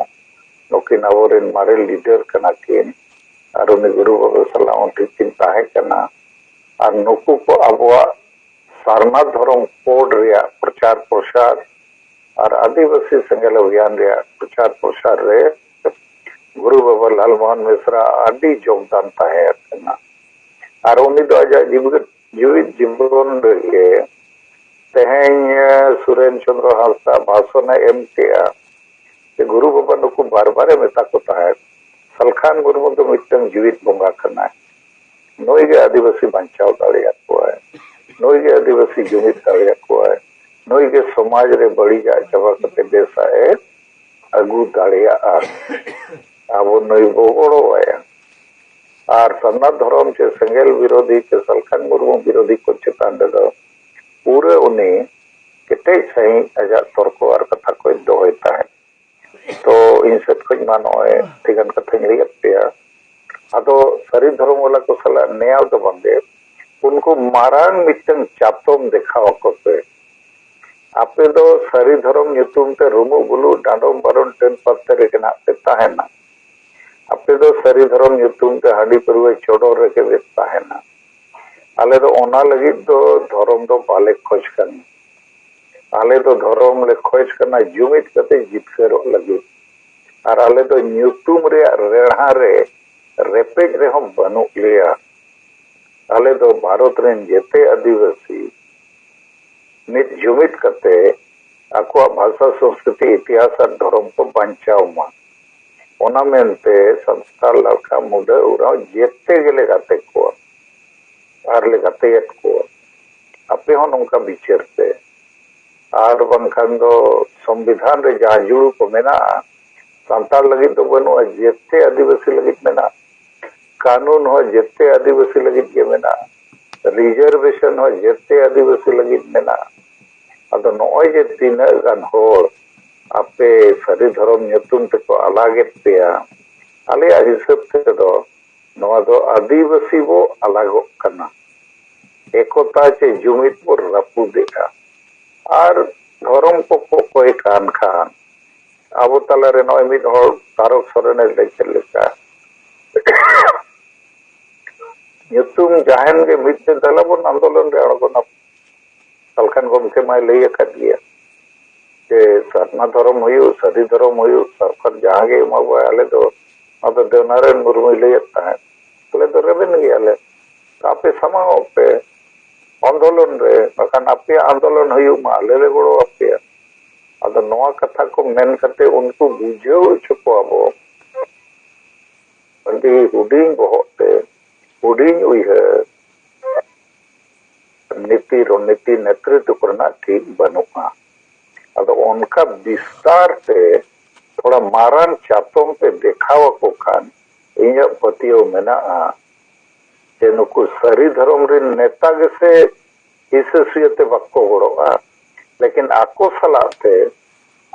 ᱱᱩᱠᱤᱱ ᱟᱵᱚᱨᱮᱱ ᱢᱟᱨᱮ ᱞᱤᱰᱟᱨ ᱠᱟᱱᱟ ᱠᱤᱱ᱾ ᱟᱨ ᱩᱱᱤ ᱜᱩᱨᱩ ᱵᱟᱵᱟ ᱥᱟᱞᱟᱜ ᱩᱱ ᱴᱷᱤᱠ ᱠᱤᱱ ᱛᱟᱦᱮᱸ ᱠᱟᱱᱟ᱾ ᱟᱨ ᱱᱩᱠᱩ ᱠᱚ ᱟᱵᱚᱣᱟᱜ ᱥᱟᱨᱱᱟ ᱫᱷᱚᱨᱚᱢ ᱠᱳᱰ ᱨᱮᱭᱟᱜ ᱯᱨᱚᱪᱟᱨ ᱯᱨᱚᱥᱟᱨ ᱟᱨ ᱟᱹᱫᱤᱵᱟᱹᱥᱤ ᱥᱮᱸᱜᱮᱞ ᱚᱵᱷᱤᱭᱟᱱ ᱨᱮᱭᱟᱜ ᱯᱨᱚᱪᱟᱨ ᱯᱨᱚᱥᱟᱨ ᱨᱮ ᱜᱩᱨᱩ ᱵᱟᱵᱟ ᱞᱟᱞᱢᱳᱦᱚᱱ ᱢᱤᱥᱨᱟ ᱟᱹᱰᱤ ᱡᱳᱜᱽᱫᱟᱱ ᱛᱟᱦᱮᱸ ᱠᱟᱱᱟ᱾ ᱟᱨ ᱩᱱᱤ ᱫᱚ ᱟᱡᱟᱜ ᱡᱤᱣᱤᱫ, ᱡᱤᱣᱤᱫ ᱡᱤᱵᱚᱱ ᱨᱮᱜᱮ ᱛᱮᱦᱮᱧ, ᱮ, ᱥᱩᱨᱮᱱ ᱪᱚᱸᱫᱽᱨᱚ ᱦᱟᱸᱥᱫᱟ ᱵᱷᱟᱥᱚᱱᱮ ᱮᱢ ᱠᱮᱜᱼᱟ᱾ ᱡᱮ ᱜᱩᱨᱩ ᱵᱟᱵᱟ ᱱᱩᱠᱩ ᱵᱟᱨ ᱵᱟᱨᱮ ᱢᱮᱛᱟ ᱠᱚ ᱛᱟᱦᱮᱸᱫ, ᱥᱟᱞᱠᱷᱟᱱ ᱢᱩᱨᱢᱩ ᱫᱚ ᱢᱤᱫᱴᱟᱝ ᱡᱤᱣᱤᱫ ᱵᱚᱸᱜᱟ ᱠᱟᱱᱟᱭ᱾ ᱱᱩᱭ ᱜᱮ ᱟᱹᱫᱤᱵᱟᱹᱥᱤ ᱵᱟᱧᱪᱟᱣ ᱫᱟᱲᱮᱭᱟᱠᱚᱣᱟᱭ, ᱱᱩᱭ ᱜᱮ ᱟᱹᱫᱤᱵᱟᱹᱥᱤ ᱡᱩᱢᱤᱫ ᱫᱟᱲᱮᱭᱟᱠᱚᱣᱟᱭ, ᱱᱩᱭ ᱜᱮ ᱥᱚᱢᱟᱡᱽ ᱨᱮ ᱵᱟᱹᱲᱤᱡᱟᱜ ᱪᱟᱵᱟ ᱠᱟᱛᱮ ᱵᱮᱥᱟᱜ ᱮ ᱟᱹᱜᱩ ᱫᱟᱲᱮᱭᱟᱜᱼᱟ᱾ ᱟᱵᱚ ᱱᱩᱭ ᱵᱚ ᱜᱚᱲᱚ ᱟᱭᱟ᱾ ᱟᱨ ᱥᱟᱨᱱᱟ ᱫᱷᱚᱨᱚᱢ ᱪᱮ ᱥᱮᱸᱜᱮᱞ ᱵᱤᱨᱳᱫᱷᱤ ᱪᱮ ᱥᱟᱞᱠᱷᱟᱱ ᱢᱩᱨᱢᱩ ᱵᱤᱨᱳᱫᱷᱤ ᱠᱚ ᱪᱮᱛᱟᱱ ᱨᱮᱫᱚ ᱯᱩᱨᱟᱹ ᱩᱱᱤ ᱠᱮᱴᱮᱡ ᱥᱟᱺᱦᱤᱡ ᱟᱡᱟᱜ ᱛᱚᱨᱠᱚ ᱟᱨ ᱠᱟᱛᱷᱟ ᱠᱚᱭ ᱫᱚᱦᱚᱭ ᱛᱟᱦᱮᱸᱫ᱾ ᱛᱚ ᱤᱧ ᱥᱮᱫ ᱠᱷᱚᱱ ᱢᱟ ᱱᱚᱜᱼᱚᱭ ᱟᱹᱰᱤ ᱜᱟᱱ ᱠᱟᱛᱷᱟᱧ ᱞᱟᱹᱭᱟᱫ ᱯᱮᱭᱟ᱾ ᱟᱫᱚ ᱥᱟᱹᱨᱤ ᱫᱷᱚᱨᱚᱢ ᱵᱟᱞᱟ ᱠᱚ ᱥᱟᱞᱟᱜ ᱱᱮᱭᱟᱣ ᱫᱚ ᱵᱟᱝᱜᱮ, ᱩᱱᱠᱩ ᱢᱟᱨᱟᱝ ᱢᱤᱫᱴᱟᱝ ᱪᱟᱛᱚᱢ ᱫᱮᱠᱷᱟᱣ ᱟᱠᱚ ᱯᱮ᱾ ᱟᱯᱮ ᱫᱚ ᱥᱟᱹᱨᱤ ᱫᱷᱚᱨᱚᱢ ᱧᱩᱛᱩᱢ ᱛᱮ ᱨᱩᱢᱩᱜ ᱵᱩᱞᱩᱜ, ᱰᱟᱸᱰᱚᱢ ᱵᱟᱨᱚᱱ, ᱴᱟᱹᱱ ᱯᱟᱛᱮ ᱨᱮᱜᱮ ᱱᱟᱜ ᱯᱮ ᱛᱟᱦᱮᱱᱟ᱾ ᱟᱯᱮ ᱫᱚ ᱥᱟᱹᱨᱤ ᱫᱷᱚᱨᱚᱢ ᱧᱩᱛᱩᱢ ᱛᱮ ᱦᱟᱺᱰᱤ ᱯᱟᱹᱨᱣᱟᱹ ᱪᱚᱰᱚᱨ ᱨᱮᱜᱮ ᱯᱮ ᱛᱟᱦᱮᱱᱟ᱾ ᱟᱞᱮ ᱫᱚ ᱚᱱᱟ ᱞᱟᱹᱜᱤᱫ ᱫᱚ ᱫᱷᱚᱨᱚᱢ ᱫᱚ ᱵᱟᱞᱮ ᱠᱷᱚᱡᱽ ᱠᱟᱱᱟ᱾ ᱟᱞᱮ ᱫᱚ ᱫᱷᱚᱨᱚᱢ ᱞᱮ ᱠᱷᱚᱡᱽ ᱠᱟᱱᱟ ᱡᱩᱢᱤᱫ ᱠᱟᱛᱮ ᱡᱤᱛᱠᱟᱹᱨᱚᱜ ᱞᱟᱹᱜᱤᱫ᱾ ᱟᱨ ᱟᱞᱮ ᱫᱚ ᱧᱩᱛᱩᱢ ᱨᱮᱭᱟᱜ ᱨᱮᱲᱦᱟ ᱨᱮ ᱨᱮᱯᱮᱡ ᱨᱮᱦᱚᱸ ᱵᱟᱹᱱᱩᱜ ᱞᱮᱭᱟ᱾ ᱟᱞᱮ ᱫᱚ ᱵᱷᱟᱨᱚᱛ ᱨᱮᱱ ᱡᱮᱛᱮ ᱟᱹᱫᱤᱵᱟᱹᱥᱤ ᱢᱤᱫ ᱡᱩᱢᱤᱫ ᱠᱟᱛᱮ ᱟᱠᱚᱣᱟᱜ ᱵᱷᱟᱥᱟ, ᱥᱚᱝᱥᱠᱨᱤᱛᱤ, ᱤᱛᱤᱦᱟᱥ ᱟᱨ ᱫᱷᱚᱨᱚᱢ ᱠᱚ ᱵᱟᱧᱪᱟᱣ ᱢᱟ᱾ ᱚᱱᱟ ᱢᱮᱱᱛᱮ ᱥᱟᱱᱛᱟᱲ, ᱞᱟᱲᱠᱟ, ᱢᱩᱰᱟᱹ, ᱳᱨᱟᱸᱣ ᱡᱮᱛᱮ ᱜᱮᱞᱮ ᱜᱟᱛᱮ ᱠᱚᱣᱟ ᱟᱨ ᱞᱮ ᱜᱟᱛᱮᱭᱮᱫ ᱠᱚᱣᱟ᱾ ᱟᱯᱮ ᱦᱚᱸ ᱱᱚᱝᱠᱟ ᱵᱤᱪᱟᱹᱨ ᱯᱮ᱾ ᱟᱨ ᱵᱟᱝᱠᱷᱟᱱ ᱫᱚ ᱥᱚᱝᱵᱤᱫᱷᱟᱱ ᱨᱮ ᱡᱟᱦᱟᱸ ᱡᱩᱲᱩ ᱠᱚ ᱢᱮᱱᱟᱜᱼᱟ, ᱥᱟᱱᱛᱟᱲ ᱞᱟᱹᱜᱤᱫ ᱫᱚ ᱵᱟᱹᱱᱩᱜᱼᱟ, ᱡᱮᱛᱮ ᱟᱹᱫᱤᱵᱟᱹᱥᱤ ᱞᱟᱹᱜᱤᱫ ᱢᱮᱱᱟᱜᱼᱟ᱾ ᱠᱟᱹᱱᱩᱱ ᱦᱚᱸ ᱡᱮᱛᱮ ᱟᱹᱫᱤᱵᱟᱹᱥᱤ ᱞᱟᱹᱜᱤᱫ ᱜᱮ ᱢᱮᱱᱟᱜᱼᱟ᱾ ᱨᱤᱡᱟᱨᱵᱷᱮᱥᱚᱱ ᱦᱚᱸ ᱡᱮᱛᱮ ᱟᱹᱫᱤᱵᱟᱹᱥᱤ ᱞᱟᱹᱜᱤᱫ ᱢᱮᱱᱟᱜᱼᱟ᱾ ᱟᱫᱚ ᱱᱚᱜᱼᱚᱭ ᱡᱮ ᱛᱤᱱᱟᱹᱜ ᱜᱟᱱ ᱦᱚᱲ ᱟᱯᱮ ᱥᱟᱹᱨᱤ ᱫᱷᱚᱨᱚᱢ ᱧᱩᱛᱩᱢ ᱛᱮᱠᱚ ᱟᱞᱟᱜᱮᱫ ᱯᱮᱭᱟ, ᱟᱞᱮᱭᱟᱜ ᱦᱤᱥᱟᱹᱵ ᱛᱮᱫᱚ ᱱᱚᱣᱟ ᱫᱚ ᱟᱹᱫᱤᱵᱟᱹᱥᱤ ᱵᱚ ᱟᱞᱟᱜᱚᱜ ᱠᱟᱱᱟ, ᱮᱠᱚᱛᱟ ᱪᱮ ᱡᱩᱢᱤᱫ ᱵᱚ ᱨᱟᱹᱯᱩᱫᱮᱜᱼᱟ᱾ ᱟᱨ ᱫᱷᱚᱨᱚᱢ ᱠᱚᱠᱚ ᱚᱠᱚᱭ ᱠᱟᱱ ᱠᱷᱟᱱ ᱟᱵᱚ ᱛᱟᱞᱟᱨᱮ ᱱᱚᱜᱼᱚᱭ ᱢᱤᱫ ᱦᱚᱲ ᱛᱟᱨᱚᱠ ᱥᱚᱨᱮᱱᱮ ᱞᱟᱹᱭ ᱠᱮᱫ ᱞᱮᱠᱟ, ᱧᱩᱛᱩᱢ ᱡᱟᱦᱟᱸᱭᱮᱱ ᱜᱮ ᱢᱤᱫ ᱛᱮ ᱫᱮᱞᱟ ᱵᱚᱱ ᱟᱱᱫᱳᱞᱚᱱ ᱨᱮ ᱟᱬᱜᱚᱱᱟ᱾ ᱥᱟᱞᱠᱷᱟᱱ ᱜᱚᱢᱠᱮ ᱢᱟᱭ ᱞᱟᱹᱭ ᱟᱠᱟᱫ ᱜᱮᱭᱟ ᱡᱮ ᱥᱟᱨᱱᱟ ᱫᱷᱚᱨᱚᱢ ᱦᱩᱭᱩᱜ, ᱥᱟᱹᱨᱤ ᱫᱷᱚᱨᱚᱢ ᱦᱩᱭᱩᱜ, ᱥᱚᱨᱠᱟᱨ ᱡᱟᱦᱟᱸ ᱜᱮ ᱮᱢᱟ ᱵᱚᱣᱟ, ᱟᱞᱮ ᱫᱚ ᱱᱚᱣᱟ ᱫᱚ ᱫᱮᱣᱱᱟᱨᱟᱭᱚᱱ ᱢᱩᱨᱢᱩᱭ ᱞᱟᱹᱭᱮᱫ ᱛᱟᱦᱮᱸᱫ, ᱟᱞᱮ ᱫᱚ ᱨᱮᱵᱮᱱ ᱜᱮᱭᱟᱞᱮ, ᱟᱯᱮ ᱥᱟᱢᱟᱝ ᱚᱜ ᱯᱮ ᱟᱱᱫᱳᱞᱚᱱ ᱨᱮ, ᱵᱟᱠᱷᱟᱱ ᱟᱯᱮᱭᱟᱜ ᱟᱱᱫᱳᱞᱚᱱ ᱦᱩᱭᱩᱜ ᱢᱟ, ᱟᱞᱮ ᱞᱮ ᱜᱚᱲᱚ ᱟᱯᱮᱭᱟ᱾ ᱟᱫᱚ ᱱᱚᱣᱟ ᱠᱟᱛᱷᱟ ᱠᱚ ᱢᱮᱱ ᱠᱟᱛᱮ ᱩᱱᱠᱩ ᱵᱩᱡᱷᱟᱹᱣ ᱦᱚᱪᱚ ᱠᱚᱣᱟ ᱵᱚ, ᱟᱹᱰᱤ ᱦᱩᱰᱤᱧ ᱵᱚᱦᱚᱜ ᱛᱮ ᱦᱩᱰᱤᱧ ᱩᱭᱦᱟᱹᱨ, ᱱᱤᱛᱤ ᱨᱚᱱᱱᱤᱛᱤ ᱱᱮᱛᱨᱤᱛᱵ ᱠᱚᱨᱮᱱᱟᱜ ᱴᱷᱤᱠ ᱵᱟᱹᱱᱩᱜᱼᱟ᱾ ᱟᱫᱚ ᱚᱱᱠᱟ ᱵᱤᱥᱛᱟᱨ ᱛᱮ ᱛᱷᱚᱲᱟ ᱢᱟᱨᱟᱝ ᱪᱟᱛᱚᱢ ᱛᱮ ᱫᱮᱠᱷᱟᱣ ᱟᱠᱚ ᱠᱷᱟᱱ ᱤᱧᱟᱹᱜ ᱯᱟᱹᱛᱭᱟᱹᱣ ᱢᱮᱱᱟᱜᱼᱟ ᱡᱮ ᱱᱩᱠᱩ ᱥᱟᱹᱨᱤ ᱫᱷᱚᱨᱚᱢ ᱨᱮᱱ ᱱᱮᱛᱟ ᱜᱮᱥᱮ ᱦᱤᱥᱟᱹ ᱥᱩᱭᱟᱹ ᱛᱮ ᱵᱟᱠᱚ ᱜᱚᱲᱚᱜᱼᱟ᱾ ᱞᱮᱠᱤᱱ ᱟᱠᱚ ᱥᱟᱞᱟᱜ ᱛᱮ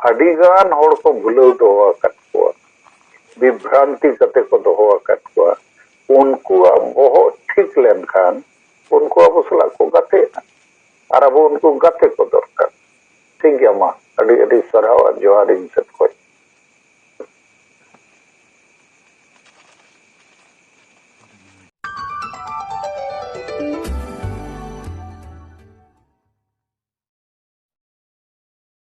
ᱟᱹᱰᱤ ᱜᱟᱱ ᱦᱚᱲ ᱠᱚ ᱵᱷᱩᱞᱟᱹᱣ ᱫᱚᱦᱚ ᱟᱠᱟᱫ ᱠᱚᱣᱟ, ᱵᱤᱵᱷᱨᱟᱱᱛᱤ ᱠᱟᱛᱮ ᱠᱚ ᱫᱚᱦᱚ ᱟᱠᱟᱫ ᱠᱚᱣᱟ᱾ ᱩᱱᱠᱩᱣᱟᱜ ᱵᱚᱦᱚᱜ ᱴᱷᱤᱠ ᱞᱮᱱᱠᱷᱟᱱ ᱩᱱᱠᱩ ᱟᱵᱚ ᱥᱟᱞᱟᱜ ᱠᱚ ᱜᱟᱛᱮᱜᱼᱟ ᱟᱨ ᱟᱵᱚ ᱩᱱᱠᱩ ᱜᱟᱛᱮ ᱠᱚ ᱫᱚᱨᱠᱟᱨ᱾ ᱴᱷᱤᱠ ᱜᱮᱭᱟ, ᱢᱟ ᱟᱹᱰᱤ ᱟᱹᱰᱤ ᱥᱟᱨᱦᱟᱣ ᱟᱨ ᱡᱚᱦᱟᱨ ᱤᱧ ᱥᱮᱫ ᱠᱷᱚᱱ᱾